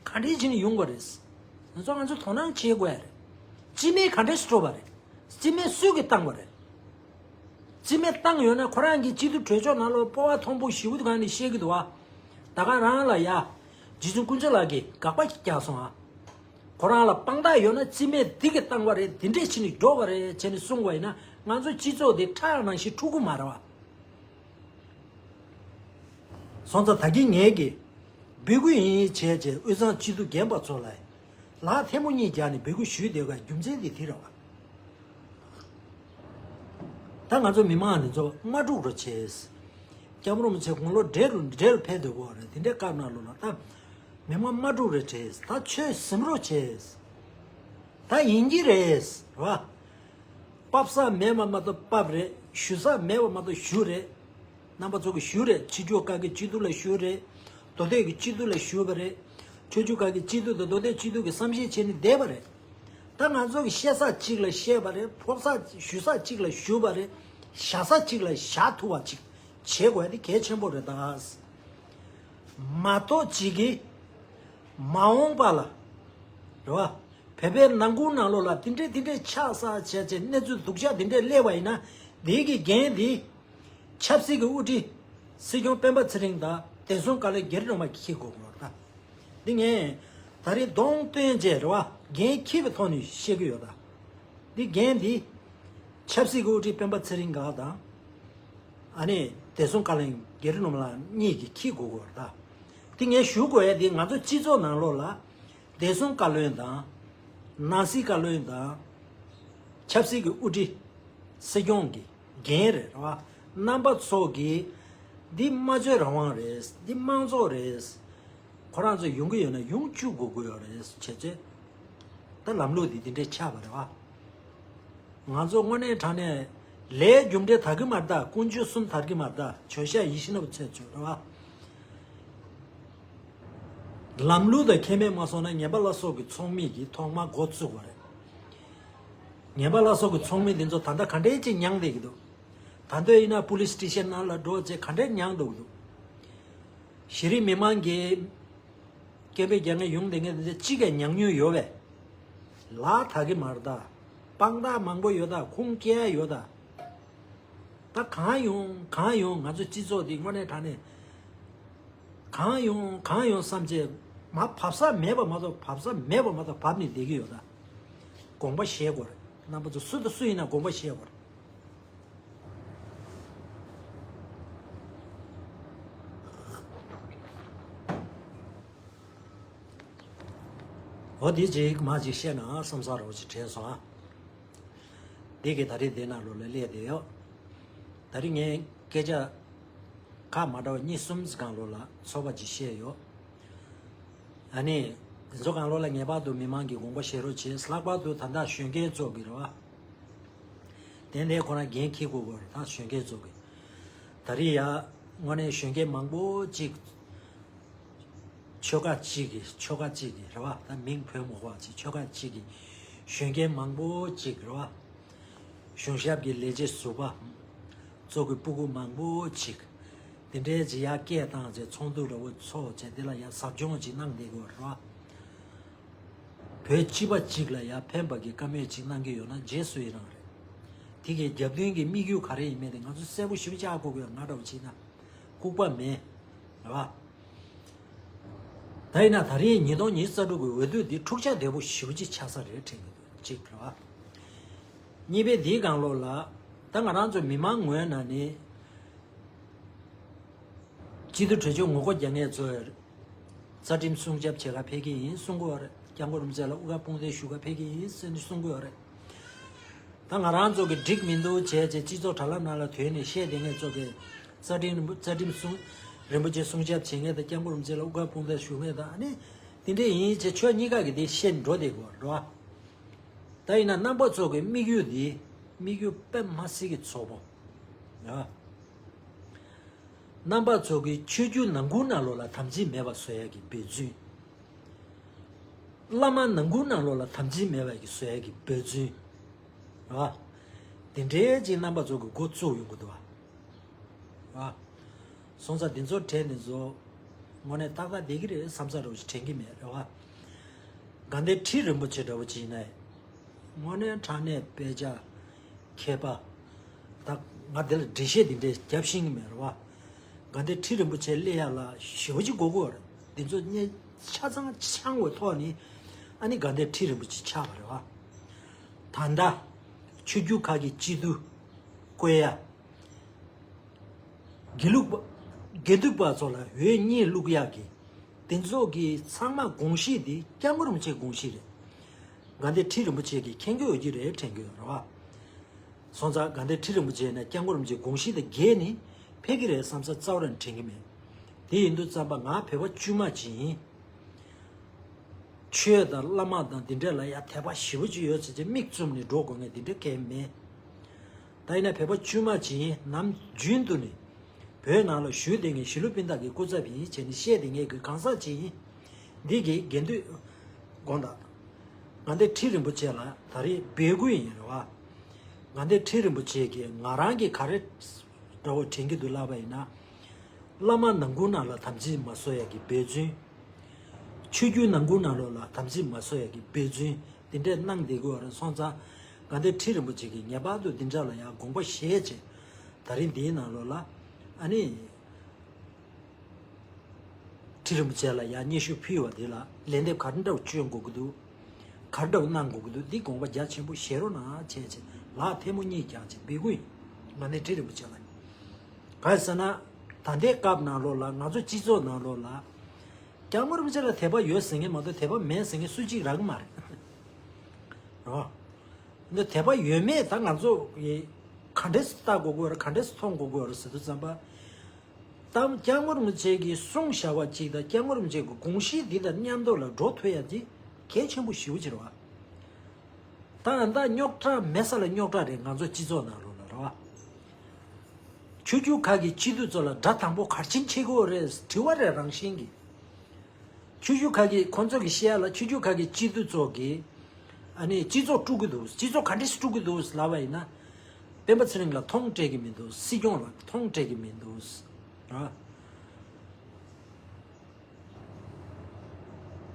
ག་འདྲས་བྱས་ནས་ཡོང་དགོས་རེད། དེ་ཚོ་ང་ཚོ་དོ་སྣང་བྱེད་དགོས་ཡ་རེད། སྤྱི་མི་ག་འདྲས་སྤྲོ་བ་རེད། རྩིས་མེད་སུས་ཀྱིས་བཏང་བ་རེད། རྩིས་མེད་བཏང་ཡོད་ན་ཁོ་རང་གིས་སྤྱི་འཐུས་གྲོས་ཆོད་ནང་ལོགས་སྤོབས་པ་མཐོན་པོ་ཞེ་པོ་སྒང་ནས་བཤད་ཀྱི་འདུག་བ། ད་ག་རང་ལ་ཡ། རྗེ་བཙུན་དཀོན་མཆོག་ལགས་ཀྱིས་དགག་པ་ཞིག་རྒྱག་སོང་ཨ། ཁོ་རང་ལ་དཔང་རྟགས་ཡོད་ན་རྩིས་མེད་འདི་གིས་བཏང་བ་རེད། འདི་འདྲས་བྱས་ནས་འགྲོ་བ་རེད་བྱས་ནས་གསུང་བ་ཡིན་ན། ང་ཚོ་སྤྱི་ཚོགས་འདི་ཁྲག་ནང་བཞིན་འཁྲུག་གི་མ་རེད་བ། སོང་ཙང་ད་གིན་ངས་ཀྱིས་འབོད་སྐུལ་ཡིན་བྱས་བྱས་དབུས་གཙང་སྤྱི་འཐུས་རྒན་པ་ཚོ་ལ་ལག་ཐལ་མོ་གཉིས་བརྒྱབ་ནས་འབོད་སྐུལ་ཞུས་བསྡད་པའི་རྒྱུ་མཚན་དེ་དེ་རེད་བ། ད་ང་ཚོ་མི་མང་འདི་ཚོ་མ་དཀྲུག་རོགས་བྱས། སྐྱབས་མགོན་རིན་པོ་ཆེ་དགུང་ལོ་བགྲེས་རུ་བགྲེས་རུ་ཕེབས་སྡོད་ཀྱི་ཡོད་རེད། དེ་འདྲའི་སྐབས་ནང་ལོགས་ལ་ད་མི་མང་མ་དཀྲུག་རོགས་བྱས། ད་ཆོས་གཟིམ་རོགས་བྱས། ད་ཡིན་གྱི་རེད་བ། ཕབ་ས་མེད་པ་མ་གཏོགས་ཕབ་རེད། ཞུ་ས་མེད་པ་མ་གཏོགས་ཞུ་རེད། རྣམ་པ་ཚོ་གིས་ཞུ་རེད། ཕྱི་ཕྱོགས་ཁག་གི་སྤྱི་འཐུས་ལ་ཞུ་རེད། མདོ་སྟོད་ཀྱི་སྤྱི་འཐུས་ལ་ཞུ་བ་རེད། ཕྱི་ཕྱོགས་ཁག་གི་སྤྱི་འཐུས་དང་མདོ་སྟོད་སྤྱི་འཐུས་ཀྱིས་བསམ་ཤེས་བྱས་ནས་བསྡད་པ་རེད། ད་ང་ཚོ་གིས་བཤད་ས་གཅིག་ལ་བཤད་པ་རེད། ཕབ་ས་ཞུ་ས་གཅིག་ལ་ཞུ་བ་རེད། བཞག་ས་གཅིག་ལ་བཞག་ཐུབ་པ་ཅིག་བྱེད་དགོས་ཡ་དེ་གལ་ཆེན་པོ་རེད་ད། མ་གཏོགས་ཅིག་གིས་མ་འོངས་པ་ལ་རེད་བ། བོད་པའི་ནང་ཁུལ་ནང་ལོགས་ལ་དེ་འདྲས་དེ་འདྲས་ཆགས་ས་བྱས་བྱས་གནས་ཚུལ་སྡུག་ཅག་དེ་འདྲས་སླེབས་པ་ཡིན་ན། དེའི་གི་འགན་དེ་ཆབ་སྲིད་ཀྱི་དབུ་ཁྲིད་སྲིད་སྐྱོང་སྤེན་པ་ཚེ་རིང་དང་བདེ་སྲུང་བཀའ་བློན་རྒྱ་རི་སྒྲོལ་མ་འཁྱེར་དགོས་ཀྱི་ཡོད་རེད་ད། འདི་ངས་ད་རེས་གདོང་སྟོན་བྱས་རེད་བ། འགན་འཁྱེར་བའི་ཐོག་ནས་བཤད་ཀྱི་ཡོད་ད། འདི་འགན་འདི་ཆབ་སྲིད་ཀྱི་དབུ་ཁྲིད་སྤེན་པ་ཚེ་རིང་ལགས་དང་། ཨ་ནི་བདེ་སྲུང་བཀའ་བློན་རྒྱ་རི་སྒྲོལ་མ་ལགས་གཉིས་ཀྱིས་འཁྱེར་དགོས་ཀྱི་ཡོད་རེད་ད། འདི་ངས་ཞུ་དགོས་ཡ་འདི་ང་ཚོ་སྤྱི་ཚོགས་ནང་ལོགས་ལ། བདེ་སྲུང་བཀའ་བློན་དང་། ནང་སྲིད་བཀའ་བློན་དང་། ཆབ་སྲིད་ཀྱི་དབུ་ཁྲིད་སྲིད་སྐྱོང་གི་འགན་རེད་བ། རྣམ་པ་ཚོ་གིས་འདི་སྨྲ་བརྗོད་རང་དབང་རེད། འདི་དམངས་གཙོ་རེད། ཁོ་རང་ཚོ་ཡོང་གི་ཡོད་ན་ཡོང་བཅུག་དགོས་ཀྱི་ཡོད་རེད་བྱས་ཚེ། ད་ལམ་ལུགས་འདི་འདི་འདྲའི་ཆགས་པ་རེད་བ། ང་ཚོ་དངོས་གནས་དྲང་གནས་ལས་རྒྱུ་འབྲས་དག་གི་མ་རེད་ད། ཀུན་སྤྱོད་གསུམ་དག་གི་མ་རེད་ད། བྱོས་ཤ་ཡིད་བཞིན་ནོར་བུ་ཚོས་བྱོས་རེད་བ། ལམ་ལུགས་དང་ཁྱད་མེད་མ་སོང་ན་ངན་པ་བླ་སྲོག་གི་ཚོགས་མི་གིས་ཐོག་མར་འགོ་བཙུགས་པ་རེད། ངན་པ་བླ་སྲོག་གི་ཚོགས་མི་འདི་ཚོ་ད་ལྟ་ག་འདྲའི་ཅིག་མྱངས་བསྡད་ཀྱི་འདུག་ད་ལྟ་ཡིན་ན་པུ་ལིས་སི་ཊེ་ཤན་ནང་ལ་འགྲོ་བྱས་ག་འདྲའི་མྱངས་འདུག་འདུག་གཞི་རིམ་མི་མང་གིས་སྐད་འབོད་རྒྱག་མཁན་ཡོང་བསྡད་མཁན་འདི་ཚོ་གཅིག་གིས་མྱངས་མྱོང་ཡོད་པས། ལག་ཐག་གི་མ་རེད་ད། དཔང་རྟགས་མང་པོ་ཡོད་ད། ཁུངས་སྐྱེལ་ཡ་ཡོད་ད། ད་གང་ཡོང་གང་ཡོང་ང་ཚོ་སྤྱི་ཚོགས་འདི་དངོས་གནས་དྲང་གནས་གང་ཡོང་གང་ཡོང་བསམ་བྱས་མ་བབས་ས་མེད་པ་མ་གཏོགས་བབས་ས་མེད་པ་མ་གཏོགས་བབས་ནས་བསྡད་ཀྱི་ཡོད་ད། དགོངས་པ་བཞེས་དགོས་རེད། རྣམ་པ་ཚོ་སུ་དང་སུ་ཡིན་ན་དགོངས་པ་བཞེས་དགོས་རེད། འོ་དེ་ཅིག་མ་ཅིག་བཤད་ན་བསམ་ས་རོགས་ཅིག་དྲན་སོང་ཨ། འདི་གི་ད་རེས་འདི་ནང་ལོགས་ལ་སླེབས་བསྡད་ཡོད། ད་རེས་ངས་སྐད་ཆ་ཁ་མ་འདྲ་བ་གཉིས་གསུམ་ཙམ་སྒང་ལོགས་ལ་ཚོགས་པ་ཅིག་བཤད་ཡོད། ཨ་ནི། འདི་ཚོ་སྒང་ལོགས་ལ་ངེས་པར་དུ་མི་མང་གི་དགོངས་པ་བཞེས་རོགས་བྱེད། ལྷག་པར་དུ་ད་ལྟ་གཞོན་སྐྱེས་ཚོ་གི་རེད་བ། དེ་འདྲའི་ཁོ་རང་འགན་འཁྱེར་དགོས་དགོས་རེད་ད་གཞོན་སྐྱེས་ཚོ་གི། ད་རེས་ཡ། དངོས་གནས་གཞོན་སྐྱེས་མང་པོ་ཅིག་ཆོལ་ཁ་གཅིག་གི་ཆོལ་ཁ་གཅིག་གི་རེད་བ། ད་མིང་བོས་མ་དགོས་པ་ཅིག་ཆོལ་ཁ་གཅིག་གི་གཞོན་སྐྱེས་མང་པོ་ཅིག་རེད་བ། གཞུང་ཞབས་ཀྱི་ལས་བྱེད་ཟུར་པ་ཚོ་གི་སྤུ་གུ་མང་པོ་ཅིག་དེ་འདྲའི་ཅིག་ཡར་སྐད་བཏང་བྱས་ཚོགས་འདུ་འདྲ་བོ་ཚོགས་བྱས་དེ་ལ་ཡར་ཟབ་སྦྱོང་ཅིག་གནང་བསྡད་དགོས་རེད་བ། བོད་སྤྱི་པ་གཅིག་ལ་ཡར་ཕན་པ་གི་བཀའ་མོལ་ཅིག་གནང་གི་ཡོད་ན་རྗེས་སུ་ཡི་རང་རེད། དེ་གའི་རྒྱབ་མདུན་གྱི་དམིགས་ཡུལ་ག་རེ་ཡིན་མིན་དེ་ང་ཚོ་གསལ་པོ་ཞེ་པོ་ཅིག་ཧ་གོ་དགོས། ང་འདྲ་བོ་བྱས་ན་ལྐུགས་པ་མེད། རེད་བ། ད་ཡིན་ན་ད་རེས་ཉིས་སྟོང་ཉི་ཤུ་རྩ་དྲུག་གི་འོས་བསྡུ་འདི་འཁྲུག་ཆ་དོད་པོ་ཞེ་པོ་ཅིག་ཆགས་ས་རེད་དྲན་གྱི་འདུག་གཅིག་རེད་བ། གཉིས་པའི་འདིའི་སྒང་ལོགས་ལ་ད་ང་རང་ཚོ་མི་མང་ངོས་ནས་ནི་སྤྱི་འཐུས་གྲོས་ཆོད་ངོ་རྒོལ་རྒྱག་མཁན་ཚོས་རྩ་ཁྲིམས་སྲུང་སྐྱོབ་བྱེད་ག་ཕེབས་ཀྱི་ཡིན་གསུང་གི་ཡོད་རེད། སྐྱབས་མགོན་རིན་པོ་ཆེ་ལ་དབུ་ཁྲིད་དཔུང་སྡེ་ཞུ་ག་ཕེབས་ཀྱི་ཡིན་ཟེར་ནས་གསུང་གི་ཡོད་རེད། ད་ང་རང་ཚོ་གི་འགྲིག་མི་འདུག་བྱས་བྱས་སྤྱི་ཚོགས་དྲ་ལམ་ནང་ལ་དོན་ནས་བཤད་བསྡད་མཁན་ཚོ་གི་རྩ་ཁྲིམས་རྩ་ཁྲིམས་སྲུང་རིན་པོ་ཆེ་སྲུང་སྐྱོབ་བྱེད་མཁན་དང་སྐྱབས་མགོན་རིན་པོ་ཆེ་ལ་དབུ་ཁྲིད་དཔུང་སྡེ་ཞུ་མཁན་དང་ཨ་ནི་དེ་འདྲས་ཡིན་བྱས་ཆོས་གཉིས་ཀ་གི་དེ་བཤད་འགྲོ་བསྡད་དགོས་རེད་བ། ད་ཡིན་ན་རྣམ་པ་ཚོ་གི་དམིགས་ཡུལ་འདི་དམིགས་ཡུལ་དཔེ་མ་སྲིད་ཀྱི་ཚོགས་པོ་རེད་བ། རྣམ་པ་ཚོ་གི་ཆོས་བརྒྱུད་ནང་ཁུལ་ནང་ལོགས་ལ་དམ་ཚིག་མེད་པ་བཟོ་ཡ་གི་འབད་བརྩོན། བླ་མ་ནང་ཁུལ་ནང་ལོགས་ལ་དམ་ཚིག་མེད་པ་གི་བཟོ་ཡ་གི་འབད་བརྩོན། རེད་བ། དེ་འདྲའི་ཅིག་རྣམ་པ་ཚོ་གི་འགོ་བཙུགས་ཡོང་གི་འདུག་བ། རེད་བ། སོང་ཙང་འདི་ཚོ་དྲན་ནས་ཚོ། དངོས་གནས་ཏག་ཏག་བསྡད་ཀྱི་རེད་བསམ་ས་འདྲ་བོ་ཞིག་དྲན་གྱི་མེད་རེད་བ། དགའ་ལྡན་ཁྲི་རིན་པོ་ཆེ་འདྲ་བོ་ཅིག་ཡིན་ན། དངོས་གནས་དྲང་གནས་དཔེ་ཆ། མཁས་པ། ད་ང་འདི་ལ་འགྲེལ་བཤད་འདི་འདྲས་རྒྱབ་ཤེས་ཀྱི་མེད་རེད་བ། དགའ་ལྡན་ཁྲི་རིན་པོ་ཆེ་སླེབས་ཡ་ལ་ཞེ་པོ་ཅིག་དགོས་ཀྱི་ཡོད་རེད། འདི་ཚོ་གནད་ཆ་ཚང་ཚང་བའི་ཐོག་ནས་ཨ་ནི་དགའ་ལྡན་ཁྲི་རིན་པོ་ཆེ་ཆགས་པ་རེད་བ། ད་ལྟ་ཆོས་བརྒྱུད་ཁག་གི་སྤྱི་འཐུས་བསྐོ་ཡ། དགེ་ལུགས་པ། དགེ་འདུན་པ་ཚོ་ལ་འོས་གཉིས་བླུག་ཡག་གི། དེ་ཚོ་གི་ཚང་མ་དགོངས་གཞི་དེ་སྐྱབས་མགོན་རིན་པོ་ཆེའི་དགོངས་གཞི་རེད། དགའ་ལྡན་ཁྲི་རིན་པོ་ཆེ་གིས་མཁྱེན་གྱི་ཡོད་ཀྱི་རེད་དྲན་གྱི་ཡོད་རེད་བ། སོང་ཙང་དགའ་ལྡན་ཁྲི་རིན་པོ་ཆེ་ནས་སྐྱབས་མགོན་རིན་པོ་ཆེའི་དགོངས་གཞི་དང་འགལ་ནས་ཕེབས་ཀྱི་རེད་བསམ་ས་རྩ་བ་རང་དྲན་གྱི་མེད། དེ་ཡིན་དུས་ཙམ་པ་ང་བོད་པ་དཀྱུས་མ་ཅིག་ཡིན། ཆོས་དང་བླ་མ་དང་འདི་འདྲ་ལ་ཡ་དད་པ་ཞེ་པོ་ཅིག་ཡོད་ཟེར་ཅིག་མིག་བཙུམ་ནས་འགྲོ་དགོས་ངེས་འདི་འདྲ་གང་ཡང་མེད། ད་ཡིན་ན་བོད་པ་དཀྱུས་མ་ཅིག་ཡིན། ནམ་རྒྱུན་དུ་ནས་བོད་ནང་ལ་བཞུགས་བསྡད་མཁན་གཞིས་ལུས་སྤུན་ཟླ་གི་སྐུ་ཚབ་ཡིན་བྱས་ནས་བཤད་བསྡད་མཁན་གྱི་གང་ཟག་ཅིག་ཡིན། འདི་གི་དགེ་འདུན་དགོངས་དག་དགའ་ལྡན་ཁྲི་རིན་པོ་ཆེ་ལ་ད་རེས་འབོད་སྐུལ་ཡིན་རེད་བ། དགའ་ལྡན་ཁྲི་རིན་པོ་ཆེ་གིས་ང་རང་གིས་ག་རེ་འདྲ་བོ་དྲན་གྱི་འདུག་ལབ་པ་ཡིན་ན། བླ་མ་ནང་ཁུལ་ནང་ལ་དམ་ཚིག་མ་བཟོ་ཡ་གི་འབད་བརྩོན། ཆོས་བརྒྱུད་ནང་ཁུལ་ནང་ལོགས་ལ་དམ་ཚིག་མ་བཟོ་ཡ་གི་འབད་བརྩོན་དེ་འདྲས་གནང་བསྡད་དགོས་པ་རེད། སོང་ཙང་དགའ་ལྡན་ཁྲི་རིན་པོ་ཆེ་གིས་ངེས་པར་དུ་འདི་འདྲ་ལ་ཡང་དགོངས་པ་བཞེས་བྱས་ད་རིང་འདིའི་ནང་ལོགས་ལ་ཨ་ནི་ཁྲི་རིན་པོ་ཆེ་ལ་ཡང་སྙན་ཞུ་ཕུལ་བ་འདི་ལ་ལན་འདེབས་ག་འདྲ་བྱོན་དགོས་ཀྱི་འདུག་ག་འདྲ་གནང་དགོས་ཀྱི་འདུག་འདི་དགོངས་པ་རྒྱ་ཆེན་པོ་བཞེས་རོགས་གནང་བྱས་བྱས་ལག་ཐལ་མོ་གཉིས་བརྐྱངས་བྱས་འབོད་སྐུལ་ཡིན། དགའ་ལྡན་ཁྲི་རིན་པོ་ཆེ་ལ། གང་ཡིན་ཟེར་ན། ད་ལྟའི་སྐབས་ནང་ལོགས་ལ་ང་ཚོ་སྤྱི་ཚོགས་ནང་ལོགས་ལ། སྐྱབས་མགོན་རིན་པོ་ཆེ་ལ་དད་པ་ཡོད་ཟེར་མཁན་མ་གཏོགས་དད་པ་མེད་ཟེར་མཁན་སུ་གཅིག་རག་གི་མ་རེད། རོ། འདི་དད་པ་ཡོད་མེད་ད་ང་ཚོ་གི་ག་འདྲས་སུ་ལྟ་དགོས་ཀྱི་ཡོད་རེད་ག་འདྲས་སུ་མཐོང་དགོས་ཀྱི་ཡོད་རེད་ཟེར་དུས་ཙམ་པ། ད་སྐྱབས་མགོན་རིན་པོ་ཆེ་གིས་གསུངས་བཞག་པ་གཅིག་དང་སྐྱབས་མགོན་རིན་པོ་ཆེ་གི་དགོངས་གཞི་འདི་དང་མཉམ་དུ་ལ་འགྲོ་ཐུབ་ཡ་འདི་གལ་ཆེན་པོ་ཞེ་པོ་ཅིག་རེད་བ། ད་ད་རྙོག་དྲ་མེད་ས་ལ་རྙོག་དྲ་རེད། ང་ཚོ་སྤྱི་ཚོགས་ནང་ལོགས་ལ་རེད་བ། ཆོས་བརྒྱུད་ཁག་གི་སྤྱི་འཐུས་ཚོ་ལ་དགྲ་དང་པོ་ག་རེ་བྱེད་དགོས་རེད། དྲི་བ་རེད་རང་བཞིན་གྱི། ཆོས་བརྒྱུད་ཁག་གི་ཁོང་ཚོ་གི་བཤད་ཡ་ལ་ཆོས་བརྒྱུད་ཁག་གི་སྤྱི་འཐུས་ཚོ་གི་ཨ་ནི་སྤྱི་ཚོགས་དཀྲུག་གི་འདུག་སྤྱི་ཚོགས་ག་འདྲས་དཀྲུག་གི་འདུག་ལབ་པ་ཡིན་ན། སྤེན་པ་ཚེ་རིང་ལ་མཐོང་སྤྲད་ཀྱི་མི་འདུག་སྲིད་སྐྱོང་ལ་མཐོང་སྤྲད་ཀྱི་མི་འདུག་ར།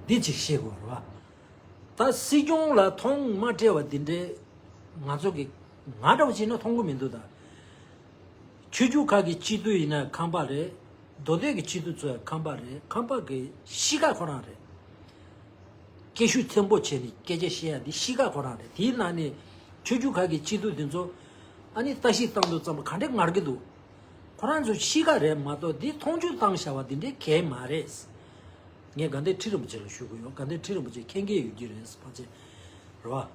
འདི་ཅིག་ཤེས་དགོས་རེད་བ། ད་སྲིད་སྐྱོང་ལ་མཐོང་མ་སྤྲད་པ་འདི་འདྲའི་ང་ཚོ་གི་ང་འདྲ་བོ་བྱས་ན་མཐོང་གི་མི་འདུག་ད་ཆོས་བརྒྱུད་ཁག་གི་སྤྱི་འཐུས་ཡིན་ན་ཁམས་པ་རེད། མདོ་སྟོད་ཀྱི་སྤྱི་འཐུས་ཚོ་ཡང་ཁམས་པ་རེད། ཁམས་པ་གི་གཤིས་ཀ་ཁོ་རང་རེད། སྐད་ཤུགས་ཆེན་པོ་བྱས་ནས་སྐད་ཆ་བཤད་ཡ་འདི་གཤིས་ཀ་ཁོ་རང་རེད། དེའི་ནང་ནས་ཆོས་བརྒྱུད་ཁག་གི་སྤྱི་འཐུས་འདི་ཚོ་ཨ་ནི་ལྟ་ཞིབ་བཏང་དུས་ཙམ་པ་ག་འདྲས་ངར་གི་འདུག་ཁོ་རང་ཚོ་གཤིས་ཀ་རེད་མ་གཏོགས་འདི་མཐོང་ཆུང་བཏང་བཞག་པ་འདི་འདྲའི་གལ་མ་རེད། ངས་དགའ་ལྡན་ཁྲི་རིན་པོ་ཆེ་ལ་ཞུ་གི་ཡོད། དགའ་ལྡན་ཁྲི་རིན་པོ་ཆེ་མཁྱེན་གྱི་ཡོད་ཀྱི་རེད་ཕལ་ཆེར་རེད་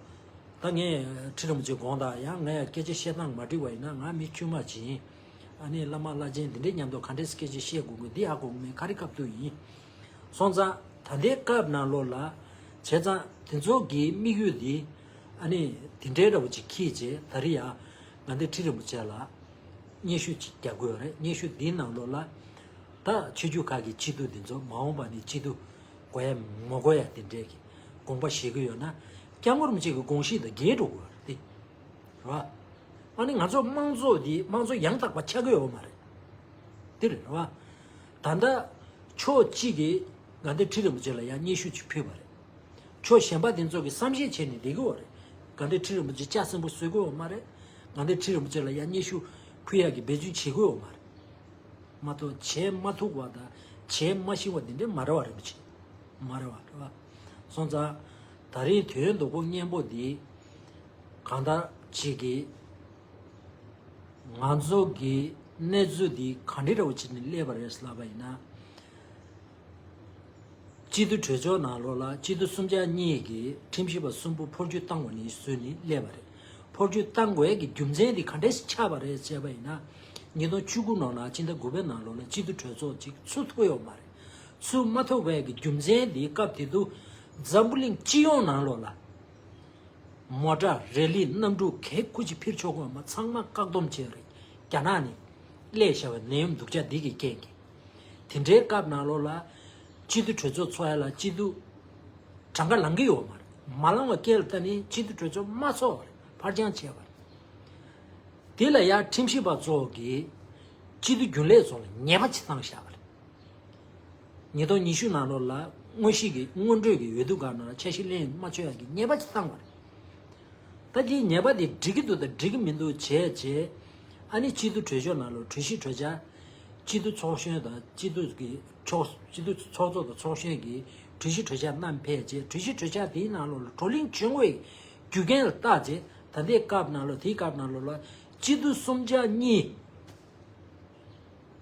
བ། ད་ངས་ཁྲི་རིན་པོ་ཆེ་དགོངས་དག་ཡང་ངས་སྐད་ཆ་བཤད་སྟངས་མ་འགྲིག་པ་ཡིན་ན་ང་མི་དཀྱུས་མ་ཅིག་ཡིན། ཨ་ནི་བླ་མ་བླ་ཆེན་འདི་འདྲའི་མཉམ་དུ་ག་འདྲས་སྐད་ཆ་བཤད་དགོས་དགོས་འདི་ཧ་གོ་གི་མེད། ག་རེ་སྐབས་དུ་ཡིན། སོང་ཙང་ད་ལྟའི་སྐབས་ནང་ལོགས་ལ་བྱས་ཙང་དེ་ཚོ་གི་དམིགས་ཡུལ་འདི་ཨ་ནི་དེ་འདྲའི་འདྲ་བོ་ཅིག་འཁྱེར་བྱས་ད་རེས་ཡ་དགའ་ལྡན་ཁྲི་རིན་པོ་ཆེ་ལ་སྙན་ཞུ་ཅིག་རྒྱག་དགོས་ཡོད་རེད། སྙན་ཞུ་འདིའི་ནང་ལོགས་ལ་ད་ཆོས་བརྒྱུད་ཁག་གི་སྤྱི་འཐུས་འདི་ཚོ་མ་འོངས་པ་ནས་སྤྱི་འཐུས་དགོས་ཡ་མ་དགོས་ཡ་དེ་འདྲའི་གི་དགོངས་པ་བཞེས་ཀྱི་ཡོད་ན་སྐྱབས་མགོན་རིན་པོ་ཆེ་གི་དགོངས་གཞི་དང་འགལ་འགྲོ་གི་ཡོད་རེད་དེ། རེད་བ། ཨ་ནི་ང་ཚོ་དམངས་གཙོ་འདི་དམངས་གཙོ་ཡང་དག་པ་ཆགས་ཀྱི་ཡོད་མ་རེད། འདི་རེད་རེད་བ། ད་ལྟ་ཕྱོགས་གཅིག་གིས་དགའ་ལྡན་ཁྲི་རིན་པོ་ཆེ་ལ་ཡང་སྙན་ཞུ་ཅིག་ཕུལ་བ་རེད། ཕྱོགས་གཞན་པ་དེ་ཚོ་གིས་བསམ་ཤེས་བྱས་ནས་བསྡད་ཀྱི་ཡོད་རེད། དགའ་ལྡན་ཁྲི་རིན་པོ་ཆེ་ལྕགས་སྲིན་པོ་བཟོས་ཀྱི་ཡོད་མ་རེད། དགའ་ལྡན་ཁྲི་རིན་པོ་ཆེ་ལ་ཡང་སྙན་ཞུ་ཕུལ་ཡག་གི་འབད་བརྩོན་བྱེད་ཀྱི་ཡོད་མ་རེད། མ་གཏོགས་བྱེད་མ་ཐུབ་པ་དང་བྱེད་མ་ཤེས་པ་དེ་འདྲ་མ་རེད་བ། རིན་པོ་ཆེ་མ་རེད་བ། རེད་བ། སོང་ཙང་ད་རེས་དོན་དག་པོ་སྙན་པོ་འདི་གང་ལྟར་ཅིག་གིས་ང་ཚོ་གི་གནས་ཚུལ་འདི་ག་འདྲ་འདྲ་བོ་བྱས་ནས་སླེབས་པ་རེད་ལབ་པ་ཡིན་ན། སྤྱི་འཐུས་གྲོས་ཚོགས་ནང་ལོགས་ལ་སྤྱི་འཐུས་གསུམ་ཆ་གཉིས་ཀྱིས་ཁྲིམས་ཞིབ་པ་གསུམ་པོ་འཕོ་འགྱུར་བཏང་བ་ནས་བཟུང་ནས་སླེབས་པ་རེད། འཕོ་འགྱུར་བཏང་དགོས་ཀྱི་རྒྱུ་མཚན་དེ་ག་འདྲས་ཆགས་པ་རེད་ཅེས་པ་ཡིན་ན། ཉིས་སྟོང་བཅུ་དགུ་ནང་ལ་སྤྱི་ཟླ་དགུ་པའི་ནང་ལོགས་ལ་སྤྱི་འཐུས་གྲོས་ཚོགས་ཅིག་ཚུགས་ཐུབ་ཡོད་མ་རེད། ཚུགས་མ་ཐུབ་པའི་གི་རྒྱུ་མཚན་དེ་སྐབས་དེ་དུས་འཛམ་བུ་གླིང་སྤྱི་ཡོངས་ནང་ལོགས་ལ། མོ་ཊ་རེ་ལི་གནམ་གྲུ་གས་ཁུ་ཅི་འཕུར་ཆོག་གོ་མ་ཚང་མ་བཀག་སྡོམ་བྱས་རེད། རྒྱ་ནག་ནས་སླེབས་བཞག་པའི་ནད་ཡམས་སྡུག་ཅག་འདི་གི་རྐྱེན་གྱིས། དེ་འདྲའི་སྐབས་ནང་ལོགས་ལ་སྤྱི་འཐུས་གྲོས་ཚོགས་ཚོགས་ཡ་ལ་སྤྱི་འཐུས་གྲངས་ཀ་ལང་གི་ཡོད་མ་རེད། མ་ལང་བ་སྐད་ལ་བལྟས་ནས་སྤྱི་འཐུས་གྲོས་ཚོགས་མ་ཚོགས་པ་རེད། ཕར་འགྱངས་བྱས་པ་རེད། དེ་ལ་ཡང་ཁྲིམས་ཞིབ་པ་ཚོ་གིས་སྤྱི་འཐུས་རྒྱུན་ལས་ཚོ་ལ་ཉེས་པ་ཅིག་བཏང་བཞག་པ་རེད། ཉིས་སྟོང་ཉི་ཤུ་ནང་ལོགས་ལ་དངོས་གཞི་གི་སྔོན་འགྲོས་ཀྱི་འོས་བསྡུ་སྒང་ནང་ལ་འཆར་གཞི་ལེན་མ་ཆོག་ཡག་གི་ཉེས་པ་ཅིག་བཏང་བ་རེད། ད་དེའི་ཉེས་པ་དེ་འགྲིག་གི་འདུག་དང་འགྲིག་གི་མི་འདུག་བྱས་བྱས། ཨ་ནི་སྤྱི་འཐུས་གྲོས་ཆོད་ནང་ལོགས་གྲོས་གཞི་གྲོས་འཆར། སྤྱི་འཐུས་ཚོགས་གཞོན་དང་སྤྱི་འཐུས་ཀྱི་ཚོགས་སྤྱི་འཐུས་ཚོགས་གཙོ་དང་ཚོགས་གཞོན་གྱིས་གྲོས་གཞི་གྲོས་འཆར་བསྣམས་ཕེབས་བྱས་གྲོས་གཞི་གྲོས་འཆར་དེའི་ནང་ལོགས་ལ་བགྲོ་གླེང་བྱུང་བའི་རྒྱུ་རྐྱེན་ལ་བརྟག་བྱས་ད་ལྟའི་སྐབས་ནང་ལོགས་དེའི་སྐབས་ནང་ལོགས་ལ་སྤྱི་འཐུས་གསུམ་ཆ་གཉིས།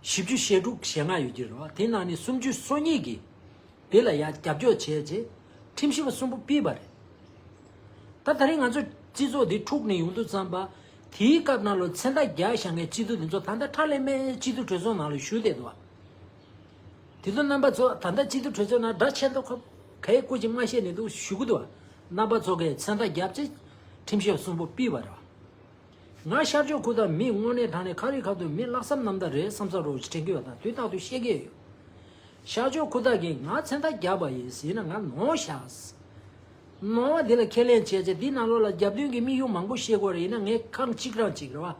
བཞི་བཅུ་ཞེ་དྲུག་ཞེ་ལྔ་ཡོད་ཀྱི་རེད་བ། དེ་ནང་ནས་སུམ་ཅུ་སོ་གཉིས་ཀྱིས་དེ་ལ་ཡང་རྒྱབ་སྐྱོར་བྱས་རྗེས་ཁྲིམས་ཞིབ་པ་གསུམ་པོ་ཕུད་པ་རེད། ད་ད་རིང་ང་ཚོ་སྤྱི་ཚོགས་འདི་འཁྲུག་ནས་ཡོང་དུས་ཙམ་པ་དེའི་སྐབས་ནང་ལ་མཚན་རྟགས་རྒྱག་བཞག་མཁན་སྤྱི་འཐུས་འདི་ཚོ་ད་ལྟ་ཁྲ་ལམ་མེར་སྤྱི་འཐུས་གྲོས་ཚོགས་ནང་ལ་བཞུགས་བསྡད་འདུག་བ། དེ་ཚོ་རྣམ་པ་ཚོ་ད་ལྟ་སྤྱི་འཐུས་གྲོས་ཚོགས་ནང་དགྲ་ཆེ་མཐོ་ཁ་གའི་སྐུ་མཁྱེན་མ་བཤད་ནས་འདུག་བཞུགས་ཀྱི་འདུག་བ། རྣམ་པ་ཚོ་གིས་མཚན་རྟགས་རྒྱབ་རྗེས་ཁྲིམས་ཞིབ་པ་གསུམ་པོ་ཕུད་པ་རེད་བ། ང་ཤར་ཕྱོགས་ཁུལ་དང་མི་དངོས་གནས་དྲང་གནས་ཁ་རི་ཁ་ཐུག་མི་ལྷག་བསམ་རྣམ་དག་རེད་བསམ་ས་རོགས་ཀྱི་དྲན་གྱི་ཡོད་དང་དུས་རྟག་ཏུ་བཤད་ཀྱི་ཡོད། ཤར་ཕྱོགས་ཁུལ་དག་གིས་ང་མཚན་རྟགས་བརྒྱབ་པ་ཡིན་ཟེར་ན་ང་ནོར་བཞག་ཟེར། ནོར་བ་འདི་ལ་ཁས་ལེན་བྱས་རྗེས་འདི་ནང་ལོགས་ལ་རྒྱབ་མདུན་གྱི་དམིགས་ཡུལ་མང་པོ་བཤད་དགོས་རེད། ཡིན་ན་ངས་ཁག་གཅིག་རང་གཅིག་རེད་བ།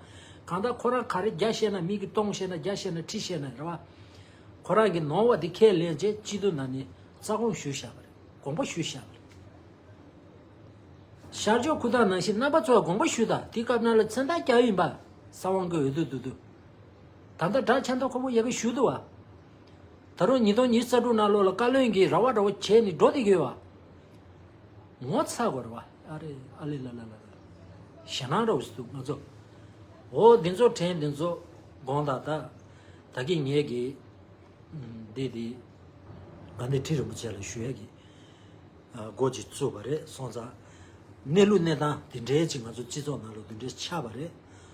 གང་ལྟར་ཁོ་རང་ག་རེ་བརྒྱ་བཤད་ན་མི་གིས་སྟོང་བཤད་ན་བརྒྱ་བཤད་ན་ཁྲི་བཤད་ན་རེད་བ། ཁོ་རང་གི་ནོར་བ་འདི་ཁས་ལེན་བྱས་སྤྱི་འཐུས་ནང་ནས་རྩ་དགོངས་ཞུས་བཞག་པ་རེད། དགོངས་པ་ཞུས་བཞག་པ་རེད། ཤར་ཕྱོགས་ཁུལ་དག་ནང་བཞིན་རྣམ་པ་ཚོ་དགོངས་པ་ཞུས་དང་དེའི་སྐབས་ནང་ལ་མཚན་རྟགས་རྒྱག་ཡིན་པ། ས་དབང་གི་འོས་བསྡུ་བསྡུ་དུས། ད་ལྟ་དགྲ་ཆེ་མཐོ་ཁ་པོ་ཡ་གི་ཞུ་འདུག་བ། ད་རུང་ཉིས་སྟོང་ཉི་ཤུ་རྩ་དྲུག་ནང་ལོགས་ལ་བཀའ་བློན་གྱིས་ར་བ་འདྲ་བོ་བྱས་ནས་འགྲོ་བསྡད་ཀྱི་ཡོད་བ། ངོ་ཚ་དགོས་རེད་བ། ཨ་རེ་ཨ་ལེ་ལ་ལ་ལ་ལ། ཞེད་སྣང་འདྲ་བོ་ཞིག་འདུག་ང་ཚོ། འོ་འདི་ཚོ་དྲན་འདི་ཚོ་དགོངས་དག་ད། ད་གིན་ངས་ཀྱི། འདི་འདི། དགའ་ལྡན་ཁྲི་རིན་པོ་ཆེ་ལ་ཞུ་ཡ་གི། འགོ་ཅིག་བཙུགས་པ་རེད་སོང་ཙང་། གནས་ལུགས་གནས་སྟངས་འདི་འདྲའི་ཅིག་ང་ཚོ་སྤྱི་ཚོགས་ནང་ལ་འདི་འདྲའི་ཆགས་པ་རེད།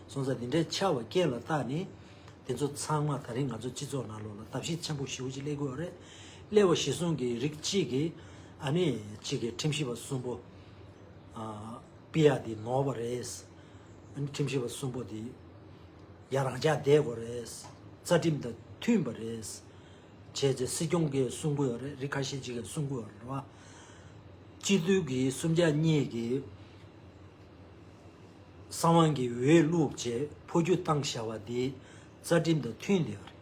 སོང་ཙང་འདི་འདྲའི་ཆགས་པ་རྐྱེན་ལ་བརྟགས་ནས། དེ་ཚོ་ཚང་མ་ད་རིང་ང་ཚོ་སྤྱི་ཚོགས་ནང་ལོགས་ལ་བརྡབ་གསིག་ཆེན་པོ་ཞེ་པོ་ཅིག་སླེབས་ཀྱི་ཡོད་རེད། སླེབས་པ་གཞིར་བཟུང་གི་རིགས་གཅིག་གིས་ཨ་ནི་གཅིག་གིས་ཁྲིམས་ཞིབ་པ་གསུམ་པོ། ཨ། ཕུད་ཡག་དེ་ནོར་བ་རེད། ཨ་ནི་ཁྲིམས་ཞིབ་པ་གསུམ་པོ་དེ་ཡ་རང་འཇགས་བསྡད་དགོས་རེད། རྩ་ཁྲིམས་དང་མཐུན་པ་རེད། བྱས་རྗེས་སྲིད་སྐྱོང་གིས་གསུང་གི་ཡོད་རེད། རིགས་ཁ་ཤས་ཅིག་གིས་གསུང་གི་ཡོད་རེད་བ། སྤྱི་འཐུས་ཀྱི་གསུམ་ཆ་གཉིས་ཀྱིས་གསང་བ་གི་འོས་བླུགས་བྱས་འཕོ་འགྱུར་བཏང་བཞག་པ་དེ་རྩ་ཁྲིམས་དང་མཐུན་བསྡད་ཡོད་རེད།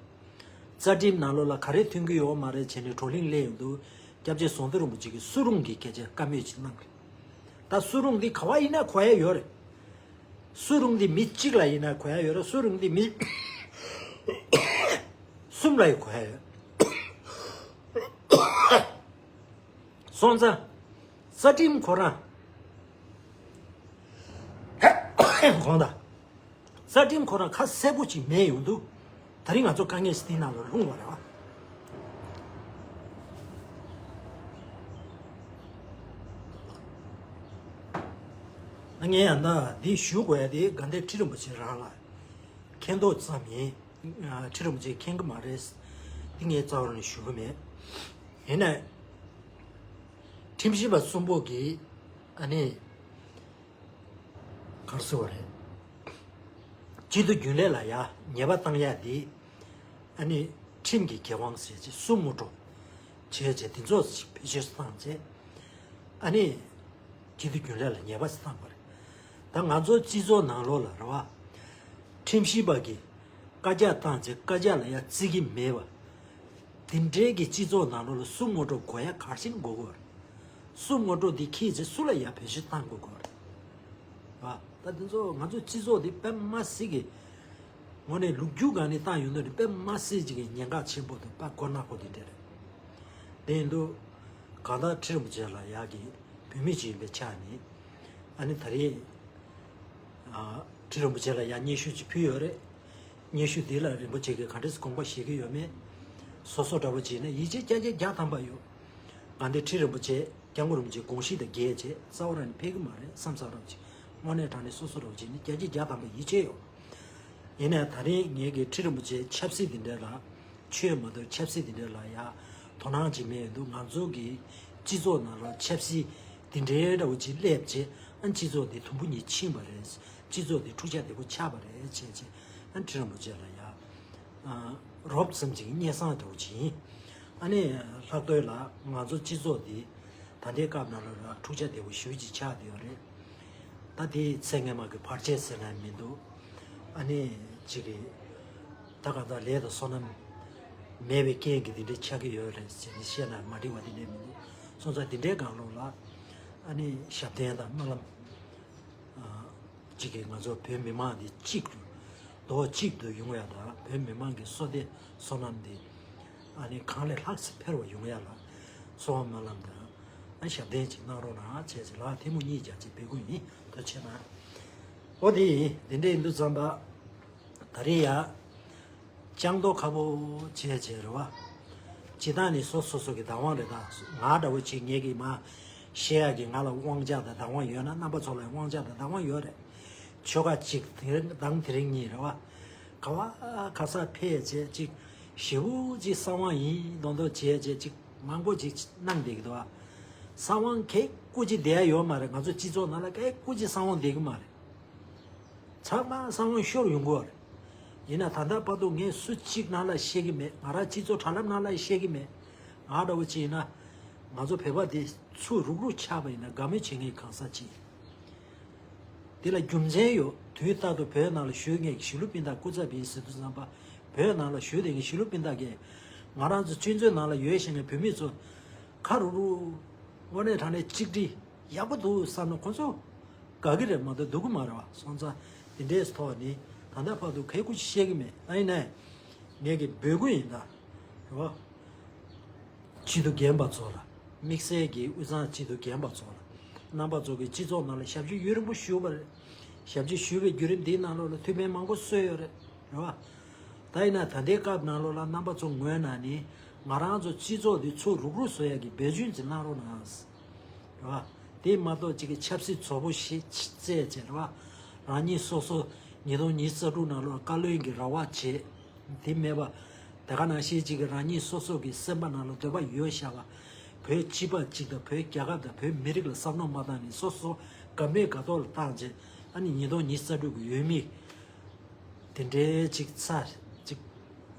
རྩ་ཁྲིམས་ནང་ལོགས་ལ་ག་རེ་མཐུན་གྱི་ཡོད་མ་རེད་བྱས་ནས་བགྲོ་གླེང་སླེབས་ཡོང་དུས་སྐྱབས་རྗེ་ཟམ་གདོང་རིན་པོ་ཆེ་གིས་སུ་རུང་གི་སྐད་ཆ་བཀའ་མོལ་ཅིག་གནང་རེད། ད་སུ་རུང་འདི་ག་བ་ཡིན་ན་གོ་ཡ་ཡོད་རེད། སུ་རུང་འདི་མི་གཅིག་ལ་ཡིན་ན་གོ་ཡ་ཡོད་རེད། སུ་རུང་འདི་མི་གསུམ་ལ་ཡང་གོ་ཡ་ཡོད། སོང་ཙང་། རྩ་ཁྲིམས་ཁོ་རང་། དགོངས་དག་རྩ་ཁྲིམས་ཁོ་རང་ཁ་གསལ་པོ་ཅིག་མེད་ཡོང་དུས། ད་རིང་ང་ཚོ་དཀའ་ངལ་ཞིག་འདི་ནང་ལ་ལྷུང་བ་རེད་བ། ད་ངས་ཡང་ད་འདི་ཞུ་དགོས་ཡ་དེ་དགའ་ལྡན་ཁྲི་རིན་པོ་ཆེ་རང་ལ་མཁྱེན་རྟོགས་ཙམ་ཡིན། ཁྲི་རིན་པོ་ཆེས་མཁྱེན་གི་མ་རེད། འདི་ངས་རྩ་བ་ནས་ཞུ་གི་མེད། ཡིན་ནའི། ཁྲིམས་ཞིབ་པ་གསུམ་པོ་གིས་ཨ་ནི། ག་རེ་ཟེར་བ་རེད། སྤྱི་འཐུས་རྒྱུན་ལས་ལ་ཡ་ཉེས་པ་བཏང་ཡ་དེ། ཨ་ནི་ཁྲིམས་ཀྱི་འགན་དབང་ཟེར་བྱས་སུ་ངོ་སྤྲོད་བྱས་བྱས་དེ་ཚོ་བེད་སྤྱོད་བཏང་བྱས། ཨ་ནི་སྤྱི་འཐུས་རྒྱུན་ལས་ལ་ཉེས་པ་ཞིག་བཏང་བ་རེད། ད་ང་ཚོ་སྤྱི་ཚོགས་ནང་ལོགས་ལ་རེད་བ། ཁྲིམས་ཞིབ་པ་གིས་བཀའ་རྒྱ་བཏང་བྱས་བཀའ་རྒྱ་ལ་ཡ་བརྩི་གི་མེད་པ། དེ་འདྲའི་གི་སྤྱི་ཚོགས་ནང་ལོགས་ལ་སུ་ངོ་སྤྲོད་དགོས་ཡ་ག་རེ་བྱས་ནས་དགོས་དགོས་རེད། སུ་ངོ་སྤྲོད་འདི་འཁྱེར་བྱས་སུ་ལ་ཡ་བེད་སྤྱོད་བཏང་དགོས་དགོས་རེད། བ། ད་དེ་ཚོ་ང་ཚོ་སྤྱི་ཚོགས་འདི་དཔེ་མ་སྲིད་ཀྱི། དངོས་གནས་ལོ་རྒྱུས་སྒང་ནས་བལྟ་ཡོང་དུས་ནི་དཔེ་མ་སྲིད་ཅིག་གི་ཉེན་ཁ་ཆེན་པོ་དང་དཔའ་མགོ་ནག་པོ་དེ་འདྲ་རེད། དེ་ཡིན་དུས། གང་ལྟར་ཁྲི་རིན་པོ་ཆེ་ལ་ཡག་གི་བུད་མེད་ཅིག་ཡིན་པའི་ཆ་ནས། ཨ་ནི་ད་རེས། ཨ། ཁྲི་རིན་པོ་ཆེ་ལ་ཡང་སྙན་ཞུ་ཅིག་ཕུལ་ཡོད་རེད། སྙན་ཞུ་འདི་ལ་རིན་པོ་ཆེ་གིས་ག་འདྲས་དགོངས་པ་བཞེས་ཀྱི་ཡོད་མེད། སོ་སོ་འདྲ་བོ་བྱས་ན་ཡིད་ཆེས་བརྒྱ་ཆ་བརྒྱ་ཐམ་པ་ཡོད། ང་འདི་ཁྲི་རིན་པོ་ཆེ་སྐྱབས་མགོན་རིན་པོ་ཆེ་དགོངས་གཞི་དང་འགལ་བྱས་རྩ་བ་རང་ནས་ཕེབས་ཀྱི་མ་རེད་བསམ་ས་རོགས་བྱས། དངོས་གནས་དྲང་གནས་སོ་སོ་རོགས་བྱས་ནས་བརྒྱ་ཆ་བརྒྱ་ཐམ་པ་ཡིད་ཆེས་ཡོད། ཡིན་ནའི་ད་རིང་ངེད་ཀྱི་ཁྲི་རིན་པོ་ཆེ་ཆབ་སྲིད་འདི་འདྲ་ལ། ཆོས་མ་གཏོགས་ཆབ་སྲིད་འདི་འདྲ་ལ་ཡ་དོ་སྣང་ཅིག་མེད་འདུག་ང་ཚོ་གི་སྤྱི་ཚོགས་ནང་ལ་ཆབ་སྲིད་འདི་འདྲའི་འདྲ་བོ་ཅིག་སླེབས་རྗེས་ཨ་སྤྱི་ཚོགས་འདི་དུམ་བུ་གཉིས་ཕྱིན་པ་རེད། སྤྱི་ཚོགས་འདི་འཁྲུག་ཆ་དོད་པོ་ཆགས་པ་རེད་བྱས་རྗེས་ཨ་ཁྲི་རིན་པོ་ཆེ་ལ་ཡ་ཨ་རོབ་ཙམ་ཅིག་སྙན་སེང་འདྲ་བོ་ཅིག་ཡིན། ཨ་ནི་ལྷག་དོན་ལ་ང་ཚོ་སྤྱི་ཚོགས་འདི་ད་ལྟའི་སྐབས་ནང་ལ་འཁྲུག་ཆ་དོད་པོ་ཞེ་པོ་ཅིག་ཆགས་བསྡད་ཡོད་རེད། ད་དེའི་ཚེ་སྔོན་མ་གི་བར་ཆད་ཟེར་ན་མི་འདུག་ཨ་ནི་ཅིག་གི་ད་གང་ལྟར་ལས་དང་བསོད་ནམས་མེད་པའི་རྐྱེན་གྱིས་འདི་འདྲའི་ཆགས་ཀྱི་ཡོད་རེད་ཟེར་ནས་བཤད་ན་མ་འགྲིག་པ་དེ་འདྲས་མི་འདུག་སོང་ཙང་འདི་འདྲའི་སྒང་ལོགས་ལ་ཨ་ནི་ཞབས་བརྟན་དང་སྨོན་ལམ་ཨ་ཅིག་གིས་ང་ཚོ་བོད་མི་མང་འདི་གཅིག་ཏུ་རྡོག་གཅིག་ཏུ་ཡོང་ཡ་དང་བོད་མི་མང་གི་བསོད་བདེ་བསོད་ནམས་འདི་ཨ་ནི་གང་ལས་ལྷག་ཙམ་འཕེལ་བ་ཡོང་ཡ་ལ་གསོལ་བ་སྨོན་ལམ་དང་ཨ་ཞབས་བརྟན་ཅིག་གནང་རོགས་གནང་བྱས་ཅིག་ལག་ཐལ་མོ་གཉིས་རྒྱག་ཅིག་འབོད་སྐུལ་ཡིན། ཐུགས་རྗེ་གནང་། ཨོ་དེ་ཡིན། དེ་འདྲ་ཡིན་དུས་ཙམ་པ་ད་རེས་ཡ་ལྕགས་རྡོ་ཁ་པོ་བྱས་བྱས་རེད་བ། སྤྱིར་བཏང་ནི་སོ་སོ་སོ་གི་བདག་དབང་རེད། ད་ང་འདྲ་བོ་ཅིག་ངེད་ཀྱི་མ་བཤད་ཡག་གི་ང་ལ་དབང་ཆ་དང་བདག་དབང་ཡོད་ན་རྣམ་པ་ཚོ་ལ་དབང་ཆ་དང་བདག་དབང་ཡོད་རེད། ཆོལ་ཁ་གཅིག་དེ་རིང་དང་དེ་རིང་གཉིས་རེད་བ། ག་བ་ག་ས་ཕེབས་བྱས་ཅིག་ཞེ་པོ་ཅིག་གསང་བ་ཡིན་མདོག་མདོག་བྱས་བྱས་ཅིག་མང་པོ་ཅིག་གནང་བསྡད་ཀྱི་འདུག་བ། གསང་བ་གས་སྐུ་ཅིག་བསྡད་ཡ་ཡོད་མ་རེད། ང་ཚོ་སྤྱི་ཚོགས་ནང་ལ་གས་སྐུ་ཅིག་གསང་བ་བསྡད་ཀྱི་མ་རེད། ཚང་མ་གསང་བ་ཤོར་ཡོང་གི་རེད། ཡིན་ན་ད་ལྟ་བར་དུ་ངས་སུ་གཅིག་ནང་ལ་བཤད་ཀྱི་མེད། ང་རང་སྤྱི་ཚོགས་དྲ་ལམ་ནང་ལ་བཤད་ཀྱི་མེད། ང་འདྲ་བོ་ཅིག་ཡིན་ན་ང་ཚོ་བོད་པ་དེ་ཚུར་རུག་རུག་ཆགས་པ་ཡིན་ན་དགའ་མོས་བྱེད་མཁན་གང་ཟག་ཅིག་ཡིན། དེ་ལ་རྒྱུ་མཚན་ཡོད། དུས་རྟག་ཏུ་བོད་ནང་ལ་བཞུགས་མཁན་གྱི་གཞིས་ལུས་སྤུན་ཟླ་སྐུ་ཚབ་ཡིན་ཟེར་དུས་ཙམ་པ། བོད་ནང་ལ་བཞུགས་བསྡད་མཁན་གཞིས་ལུས་སྤུན་ཟླ་གིས་ང་རང་ཚོ་སྤྱི་ཚོགས་ནང་ལ་ཡོད་བཞིན་གྱི་བོད་མི་ཚོ་ཁ་རུག་རུག་དངོས་གནས་དྲང་གནས་གཅིག་སྒྲིལ་ཡག་པོ་འདུག་བསམ་ན་ཁོ་ཚོ་དགའ་གི་རེད་མ་གཏོགས་སྡུག་གི་མ་རེད་བ། སོང་ཙང་དེ་འདྲའི་ཐོག་ནས་ད་ལྟ་བར་དུ་གལ་ཁུ་ཅིག་བཤད་ཀྱི་མེད། ད་ཡིན་ནའི་ངས་ཀྱི་འབོད་སྐུལ་ཡིན་ད་རེད་བ། སྤྱི་འཐུས་རྒན་པ་ཚོ་ལ། དམིགས་བསལ་གྱི་དབུས་གཙང་སྤྱི་འཐུས་རྒན་པ་ཚོ་ལ། རྣམ་པ་ཚོ་གི་སྤྱི་ཚོགས་ནང་ལ་ཞབས་ཕྱི་ཡུན་རིང་པོ་ཞུས་པ་རེད། ཞབས་ཕྱི་ཞུས་པའི་བརྒྱུད་རིམ་འདིའི་ནང་ལོགས་ལ་ཐུགས་ཕན་མང་པོ་གསོས་ཡོད་རེད། རེད་བ། ད་ཡིན་ན་ད་ལྟའི་སྐབས་ནང་ལོགས་ལ་རྣམ་པ་ཚོ་ངོས་ནས་ནི་ང་རང་ཚོ་སྤྱི་ཚོགས་འདི་ཚུར་རུག་རུག་བཟོ་ཡག་གི་འབད་བརྩོན་ཅིག་གནང་རོགས་གནང་། རེད་བ། དེ་མ་གཏོགས་གཅིག་གི་ཆབ་སྲིད་བཙོག་པོ་ཞིག་བཙལ་བྱས་རེད་བ། རང་ཉིད་སོ་སོ་ཉིས་སྟོང་ཉི་ཤུ་རྩ་དྲུག་ནང་ལོགས་བཀའ་བློན་གྱི་ར་བ་བྱས། དེ་མེད་པ། དེ་ག་ནང་བཞིན་གཅིག་གི་རང་ཉིད་སོ་སོ་གི་སེམས་པ་ནང་ལ་འདོད་པ་ཡོད་བཞག་པ། བོད་སྤྱི་པ་གཅིག་དང་བོད་རྒྱལ་ཁབ་དང་བོད་མི་རིགས་ལ་བསམ་བློ་མ་བཏང་ནས་སོ་སོ་ དགའ་མེད་དགའ་ཐོག་ལ་བཏང་བྱས། ཨ་ནི་ཉིས་སྟོང་ཉི་ཤུ་རྩ་དྲུག་གི་འོས་མི་དེ་འདྲའི་ཅིག་ཚར་ཅིག་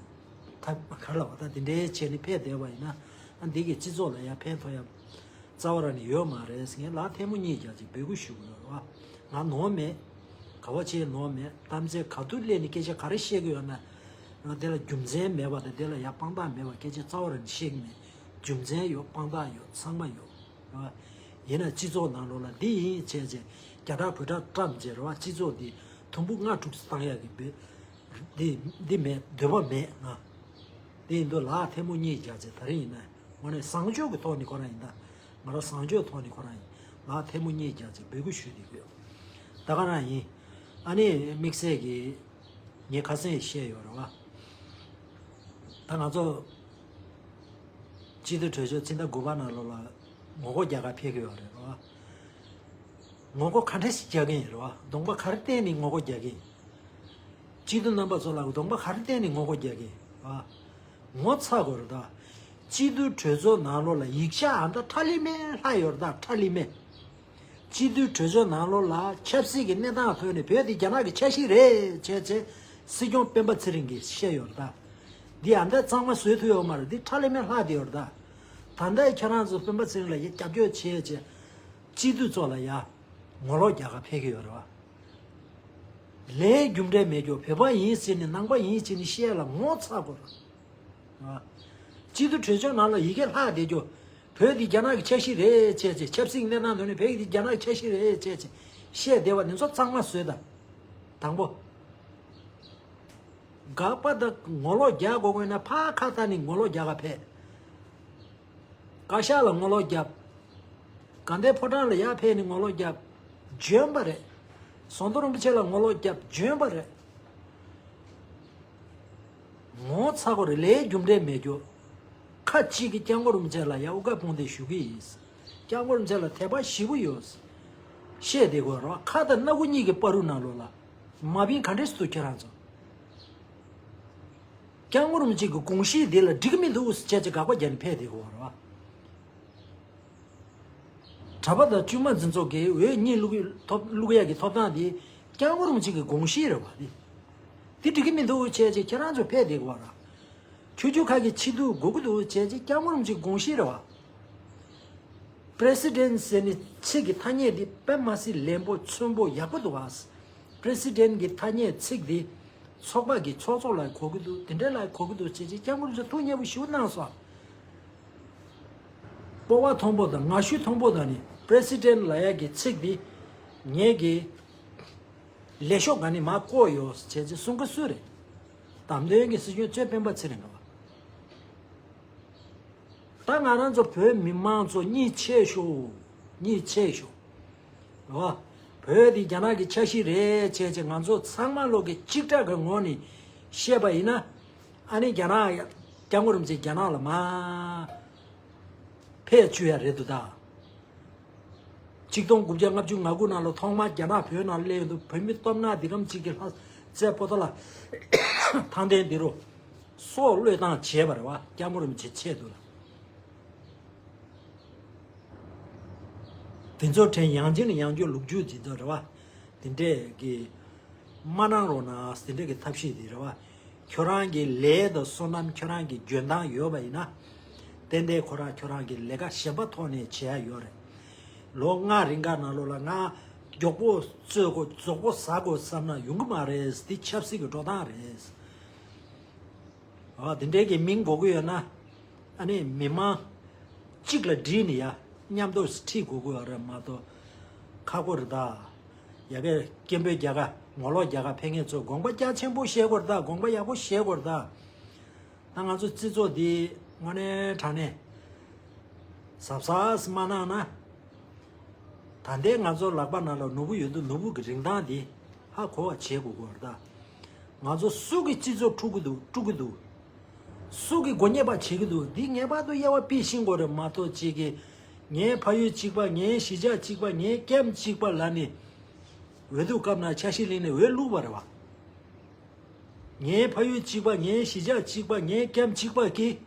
ཐབས་ག་རེ་ལབ་པ། ད་དེ་འདྲའི་བྱས་ནས་ཕེབས་བསྡད་པ་ཡིན་ན། ཨ་འདི་གི་སྤྱི་ཚོགས་ལ་ཡང་ཕན་ཐོགས་ཡ་རྩ་བ་རང་ནས་ཡོད་མ་རེད་ཟེར། ངས་ལག་ཐལ་མོ་གཉིས་རྒྱག་ཅིག་འབོད་སྐུལ་ཞུ་གི་ཡོད་རེད་བ། ང་ནོར་མེད། ག་བ་བྱས་ནོར་མེད། གཏམ་ཚེ་ག་དུས་སླེབས་ནས་སྐད་ཆ་ག་རེ་བཤད་ཀྱི་ཡོད་ན། ང་དེ་ལ་རྒྱུ་མཚན་མེད་པ་དང་དེ་ལ་ཡ་དཔང་རྟགས་མེད་པ་སྐད་ཆ་རྩ་བ་རང་ནས་བཤད་ཀྱི་མེད། རྒྱུ་མཚན་ཡོད། དཔང་རྟགས་ཡོད། ཚང་མ་ཡོད། རེད་བ། ཡིན་ན་སྤྱི་ཚོགས་ནང་ལོགས་ལ་འདི་ཡིན་བྱས་བྱས་རྒྱ་གྲགས་བོད་གྲགས་བཀྲམ་བྱས། རེད་བ། སྤྱི་ཚོགས་འདི་དུམ་བུ་ལྔ་དྲུག་བཏང་ཡག་གི་འབད་འདི་འདི་མེད། འདོད་པ་མེད་ང་། དེ་ཡིན་དུས་ལག་ཐལ་མོ་གཉིས་རྒྱག་བྱས། ད་རིང་ཡིན་ན་དངོས་གནས་བཟང་སྤྱོད་ཀྱི་ཐོག་ནས་ཁོ་རང་ཡིན། ད་ང་རང་བཟང་སྤྱོད་ཐོག་ནས་ཁོ་རང་ཡིན། ལག་ཐལ་མོ་གཉིས་རྒྱག་བྱས་འབོད་སྐུལ་ཞུས་བསྡད་ཀྱི་ཡོད། ད་ག་རང་ཡིན། ཨ་ནི་དམིགས་བསལ་གྱི་ངས་ཁ་སང་བཤད་ཡོད་རེད་བ། ད་ང་ཚོ་སྤྱི་འཐུས་གྲོས་ཆོད་ཕྱི་ཟླ་དགུ་པ་ནང་ལོགས་ལ་ངོ་རྒོལ་རྒྱག་ག་ཕེབས་ཀྱི་ཡོད་རེད་བ། ངོ་རྒོལ་ག་འདྲ་ཞིག་རྒྱག་གི་ཡིན་རེད་བ། གདོང་པ་ག་རེ་བསྟན་ནས་ངོ་རྒོལ་རྒྱག་གི་ཡིན། སྤྱི་འཐུས་རྣམ་པ་ཚོ་ལ་གདོང་པ་ག་རེ་བསྟན་ནས་ངོ་རྒོལ་རྒྱག་གི་ཡིན་བ། ངོ་ཚ་དགོས་རེད་ད། སྤྱི་འཐུས་གྲོས་ཚོགས་ནང་ལོགས་ལ་ཡིག་ཆ་ཨ་འདྲ་ཁྲ་ལི་མེ་ལྷག་ཡོད་རེད་ད། ཁྲ་ལི་མེ། སྤྱི་འཐུས་གྲོས་ཚོགས་ནང་ལོགས་ལ་ཆབ་སྲིད་ཀྱི་གནས་སྟངས་ཐོག་ནས་བོད་འདི་རྒྱ་ནག་གི་ཆ་ཤས་རེད་བྱས་བྱས་སྲིད་སྐྱོང་སྤེན་པ་ཚེ་རིང་གིས་བཤད་ཡོད་རེད་ད། འདི་ཨ་འདྲ་གཙང་མ་བཟོས་ཐུབ་ཡོད་མ་རེད། འདི་ཁྲ་ལི་མེ་ལྷག་བསྡད་ཡོད་རེད་ད། ད་ལྟ་ཁྱེད་རང་ཚོ་སྤེན་པ་ཚེ་རིང་ལ་ཡ་རྒྱབ་སྐྱོར་བྱས་བྱས་སྤྱི་འཐུས་ཚོ་ལ་ཡ་ངོ་ལོག་རྒྱག་ག་ཕེབས་ཀྱི་ཡོད་རེད་བ། ལས་རྒྱུ་འབྲས་མེད་རྒྱུ། བོད་པ་ཡིན་ཟེར་ནས་ནང་པ་ཡིན་ཟེར་ནས་བཤད་ལ་ངོ་ཚ་དགོས་རེད། ཨ། སྤྱི་འཐུས་གྲོས་ཆོད་ནང་ལ་ཡི་གེ་ལྷག་བསྡད་རྒྱུ། བོད་འདི་རྒྱ་ནག་གི་ཆ་ཤས་རེད་བྱས་བྱས། ཆབ་སྲིད་གནས་སྟངས་ཐོག་ནས་བོད་འདི་རྒྱ་ནག་གི་ཆ་ཤས་རེད་བྱས་བྱས་བཤད་བསྡད་པ་འདི་ཚོ་གཙང་མ་བཟོས་དང་། དང་པོ། དགག་པ་དང་ངོ་ལོག་རྒྱག་དགོས་དགོས་ན་ཕར་ཁ་བཏགས་ནས་ངོ་ལོག་རྒྱག་ག་ཕེབས། བཀའ་ཤག་ལ་ངོ་ལོག་རྒྱབ། དགའ་ལྡན་ཕོ་བྲང་ལ་ཡར་ཕེབས་ནས་ངོ་ལོག་རྒྱབ། འཇོན་པ་རེད། ཟམ་གདོང་རིན་པོ་ཆེ་ལ་ངོ་ལོག་རྒྱབ། འཇོན་པ་རེད། ངོ་ཚ་དགོས་རེད། ལས་རྒྱུ་འབྲས་མེད་རྒྱུ། ཁ་ཅིག་གིས་སྐྱབས་མགོན་རིན་པོ་ཆེ་ལ་ཡ་དབུ་སྐར་དཔུང་འདེགས་ཞུ་གི་ཡིན། སྐྱབས་མགོན་རིན་པོ་ཆེ་ལ་དད་པ་ཞེ་པོ་ཡོད། བཤད་བསྡད་དགོས་རེད། ཁ་དང་སྣ་ཁུག་གཉིས་ཀྱི་བར་དུ་ནང་ལོགས་ལ་མ་བིན་ག་འདྲས་སུ་འདུག་ཁྱེད་རང་ཚོ། སྐྱབས་མགོན་རིན་པོ་ཆེ་གི་དགོངས་གཞི་འདི་ལ་འགྲིག་གི་མི་འདུག་ཟེར་བྱས་དགག་པ་རྒྱག་ནས་ཕེབས་བསྡད་དགོས་རེད་བ། གྲྭ་པ་དང་བཙུན་མ་འཛིན་ཚོགས་ཀྱིས་འོས་གཉིས་བླུག་གི་ཐོབ་བླུག་ཡག་གི་ཐོབ་ཐང་འདི་སྐྱབས་མགོན་རིན་པོ་ཆེ་གི་དགོངས་གཞི་རེད་བ། འདི་འདི་འགྲིག་གི་མི་འདུག་ཟེར་བྱས་ཁྱེད་རང་ཚོ་ཕེབས་བསྡད་དགོས་རེད། ཆོས་བརྒྱུད་ཁག་གི་སྤྱི་འཐུས་དགོས་ཀྱི་འདུག་ཟེར་བྱས་སྐྱབས་མགོན་རིན་པོ་ཆེ་གི་དགོངས་གཞི་རེད་བ། པྲེ་སི་ཌེན་ཟེར་ནས་ཚིག་གི་ཐ་སྙད་འདི་དཔེ་མ་སྲིད་ལན་པོ་མཚོན་པོ་ཡག་པོ་འདུག་བ། པྲེ་སི་ཌེན་གྱི་ཐ་སྙད་ཚིག་འདི་ཚོགས་པ་གི་ཚོགས་གཙོ་ལ་གོ་གི་འདུག་དེ་འདྲའི་ལ་གོ་གི་འདུག་ཅེས་ཅེས་སྐྱབས་མགོན་ཚོས་ཐུགས་མཉེས་པོ་ཞུ་གནང་སོང་། སྤོབས་པ་མཐོན་པོ་དང་ངར་ཤུགས་མཐོན་པོ་དང་ནི་པྲེ་སི་ཌེན་ལབ་ཡག་གི་ཚིག་འདི་ངེད་ཀྱི་ལས་ཤོག་ག་ནས་མར་བཀོད་ཡོད་ཅེས་ཅེས་གསུང་གི་སུ་རེད། བདམས་ཐོན་གྱི་སྲིད་སྐྱོང་གཙོས་སྤེན་པ་ཚེ་རིང་རེད་བ། ད་ང་རང་ཚོ་བོད་མི་མང་ཚོ་གཉིད་ཆེ་ཤོག་གཉིད་ཆེ་ཤོག་རེད་བ། བོད་འདི་རྒྱ་ནག་གི་ཆ་ཤས་རེད་བྱས་བྱས་ང་ཚོ་ཚང་མ་ལོག་གི་གཅིག་གྲགས་ཀྱི་ངོ་ནས་བཤད་པ་ཡིན་ན། ཨ་ནི་རྒྱ་ནག་སྐྱབས་མགོན་རིན་པོ་ཆེ་རྒྱ་ནག་ལ་མར་ཕེབས་བཅུག་ཡ་རེད་འདུག་ད། ཆིག་སྟོང་དགུ་བརྒྱ་ལྔ་བཅུ་ང་དགུ་ནང་ལ་ཐོག་མར་རྒྱ་ནག་བོད་ནང་སླེབས་དུས་བོད་མི་སྟོབས་ན་འདི་གམ་གཅིག་གིས་ལྷ་རྩེ་པོ་ཏ་ལ་ཐང་སྟེང་འདི་རུ་སྲོག་བློས་བཏང་བྱས་པ་རེད་བ། སྐྱབས་མགོན་རིན་པོ་ཆེ་ཆེད་དུ་ལ། དེ་ཚོ་དྲན་ཡང་ཅིན་ཡང་རྒྱུ་ལུག་རྒྱུ་ཇི་ཚོ་རེད་བ། དེ་འདྲས་ཀྱི་མ་གནང་རོགས་གནང་། དེ་འདྲས་ཀྱི་ཐབས་ཤེས་དེ་རེད་བ། ཁྱོད་རང་གི་ལས་དང་བསོད་ནམས་ཁྱོད་རང་གི་འཇོན་ཐང་ཡོད་པ་ཡིན་ན། ཏན་ཏན་ཁོ་རང་ཁྱོད་རང་གི་ལས་ཀ་གཞན་པ་ཐོག་ནས་བྱེད་ཡ་ཡོད་རེད། ལོ་ལྔ་རིང་ག་ནང་ལོགས་ལ་ང་མགྱོགས་པོ་རྩོད་དགོས་རྫོགས་པོ་ཟ་དགོས་བསམ་ན་ཡོང་གི་མ་རེད། འདི་ཆབ་སྲིད་ཀྱི་འགྲོ་སྟངས་རེད། ཨ། དེ་འདྲའི་གི་མིང་དགོས་ཀྱི་ཡོད་ན། ཨ་ནི་མི་མང་གཅིག་ལ་བསྒྲིལ་ནས་ཡ་མཉམ་དུ་ཁྲིད་དགོས་ཀྱི་ཡོད་རེད་མ་གཏོགས། ཁག་པོ་རེད་ད། ཡ་གི་སྐད་འབོད་རྒྱག་ག་ངོ་ལོག་རྒྱག་ག་ཕེབས་མཁན་ཚོ་དགོངས་པ་རྒྱ་ཆེན་པོ་བཞེས་དགོས་རེད་ད། དགོངས་པ་ཡག་པོ་བཞེས་དགོས་རེད་ད། ད་ང་ཚོ་སྤྱི་ཚོགས་འདི་དངོས་གནས་དྲང་གནས་གཟབ་གཟབ་མ་གནང་ན། ད་ལྟའི་ང་ཚོ་ལག་པ་ནང་ལ་ནོར་བུ་ཡོད་དུས་ནོར་བུ་གི་རིན་ཐང་འདི་ཧ་གོ་བ་བྱེད་དགོས་ཀྱི་ཡོད་རེད་ད། ང་ཚོ་སུ་གི་སྤྱི་ཚོགས་དཀྲུག་གི་འདུག་དཀྲུག་གི་འདུག་སུ་གི་མགོ་ཉེས་པ་བྱེད་ཀྱི་འདུག་འདི་ངེས་པར་དུ་དབྱེ་བ་ཕྱེ་ཤེས་དགོས་རེད་མ་གཏོགས། གཅིག་གིས་ངའི་ཕ་ཡུལ་གཅིག་པ། ངའི་གཞིས་ཆགས་གཅིག་པ། ངའི་ཀེམ་གཅིག་པ་ལབ་ནས་འོས་བསྡུ་སྐབས་ན་ཆ་ཤས་ལེན་ནས་འོས་བླུགས་པ་རེད་བ། ངའི་ཕ་ཡུལ་གཅིག་པ། ངའི་གཞིས་ཆགས་གཅིག་པ། ངའི་ཀེམ་གཅིག་པ་གིས་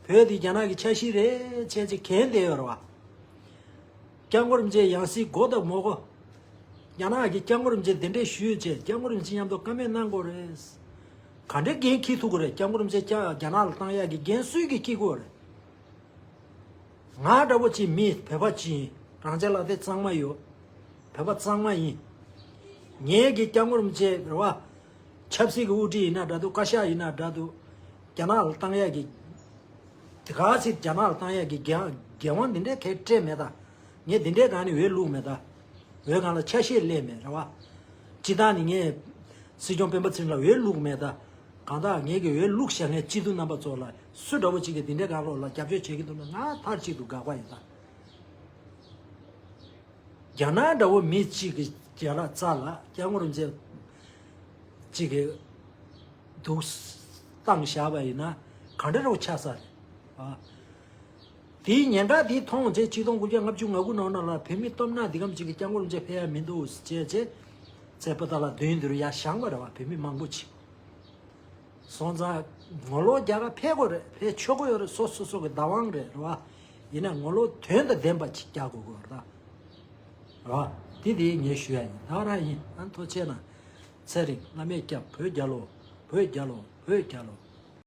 བོད་འདི་རྒྱ་ནག་གི་ཆ་ཤས་རེད་བྱས་བྱས་གྱོན་བསྡད་ཡོད་རེད་བ། སྐྱབས་མགོན་རིན་པོ་ཆེའི་ཡང་སྲིད་མགོ་དང་མོ་གོ་ རྒྱ་ནག་གི་སྐྱབས་མགོན་རིན་པོ་ཆེ་དེ་འདྲས་ཞུས་བྱས། སྐྱབས་མགོན་རིན་པོ་ཆེ་མཉམ་དུ་བཀའ་མོལ་གནང་དགོས་རེད། ག་འདྲས་འགན་འཁྱེར་ཐུབ་ཀྱི་རེད། སྐྱབས་མགོན་རིན་པོ་ཆེ་རྒྱ་རྒྱ་ནག་ལ་བཏང་ཡག་གི་འགན་སུས་ཀྱིས་འཁྱེར་དགོས་རེད། ང་འདྲ་བོ་ཅིག་མི་བོད་པ་ཅིག་ཡིན། རང་ཅག་ལ་དེ་གཙང་མ་ཡོད། བོད་པ་གཙང་མ་ཡིན། ངེད་ཀྱི་སྐྱབས་མགོན་རིན་པོ་ཆེ་རེད་བ། ཆབ་སྲིད་ཀྱི་དབུ་ཁྲིད་ཡིན་ན་འདྲ་འདུག་བཀའ་ཤག་ཡིན་ན་འདྲ་འདུག་རྒྱ་ནག་ལ་བཏང་ཡག་གི། དེ་ག་ཚིག་རྒྱ་ནག་ལ་བཏང་ཡག་གི་འགན་འགན་དབང་འདི་འདྲའི་གས་སྤྲད་མེད་ད། ངས་འདི་འདྲའི་སྒང་ནས་འོས་བླུགས་མེད་ད། འོས་སྒང་ལ་ཆ་ཤས་སླེབས་མེད་རེད་བ། སྤྱི་བཏང་ནས་ངས་སྲིད་སྐྱོང་སྤེན་པ་ཚེ་རིང་ལ་འོས་བླུགས་མེད་ད། གང་ལྟར་ངས་ཀྱི་འོས་བླུགས་བཞག་མཁན་སྤྱི་འཐུས་རྣམ་པ་ཚོ་ལ་སུ་འདྲ་བོ་ཅིག་གིས་འདི་འདྲའི་སྒང་ལོགས་ལ་རྒྱབ་སྐྱོར་བྱེད་ཀྱི་འདུག་ན་ང་མཐའ་གཅིག་ཏུ་དགག་པ་ཡིན་ད། རྒྱ་ནག་འདྲ་བོ་མི་གཅིག་གིས་རྒྱ་ལ་རྩ་ལ་སྐྱབས་མགོན་རིན་པོ་ཆེ་གཅིག་གིས་སྡུག་བཏང་བཞག་པ་ཡིན་ན་ག་འདྲ་རུ་ཆགས་ས་རེད་ཨ། དེའི་ཉེན་ཁ་དེ་མཐོང་རྗེས་ཆིག་སྟོང་དགུ་བརྒྱ་ལྔ་བཅུ་ང་དགུ་ནང་ན་ལ་བོད་མི་སྟོབས་ན་འདི་གམ་གཅིག་གིས་སྐྱབས་མགོན་རིན་པོ་ཆེ་ཕེབས་ཡ་མི་འདུག་ཟེར་བྱས་རྗེས་ཚེ་པོ་ཏ་ལ་མདུན་དུ་ཡར་བཞེངས་པ་རེད་བ། བོད་མི་མང་པོ་ཅིག་སོང་ཙང་ངོ་ལོག་རྒྱག་ག་ཕེབས་དགོས་རེད། ཕེབས་ཆོག་གི་ཡོད་རེད། སོ་སོ་སོ་གི་བདག་དབང་རེད་རེད་བ། ཡིན་ན་ངོ་ལོག་དོན་དང་ལྡན་པ་ཅིག་རྒྱག་དགོས་ཀྱི་ཡོད་རེད་ད། རེད་བ། དེ་དེ་ངས་ཞུ་ཡ་ཡིན། ད་རང་ཡིན་ཨ། ཐུགས་རྗེ་ཆེ་གནང་། ཚེ་རིང་བླ་མས་སྐྱབས། བོད་རྒྱལ་ལོ། བོད་རྒྱལ་ལོ། བོད་རྒྱལ་ལོ།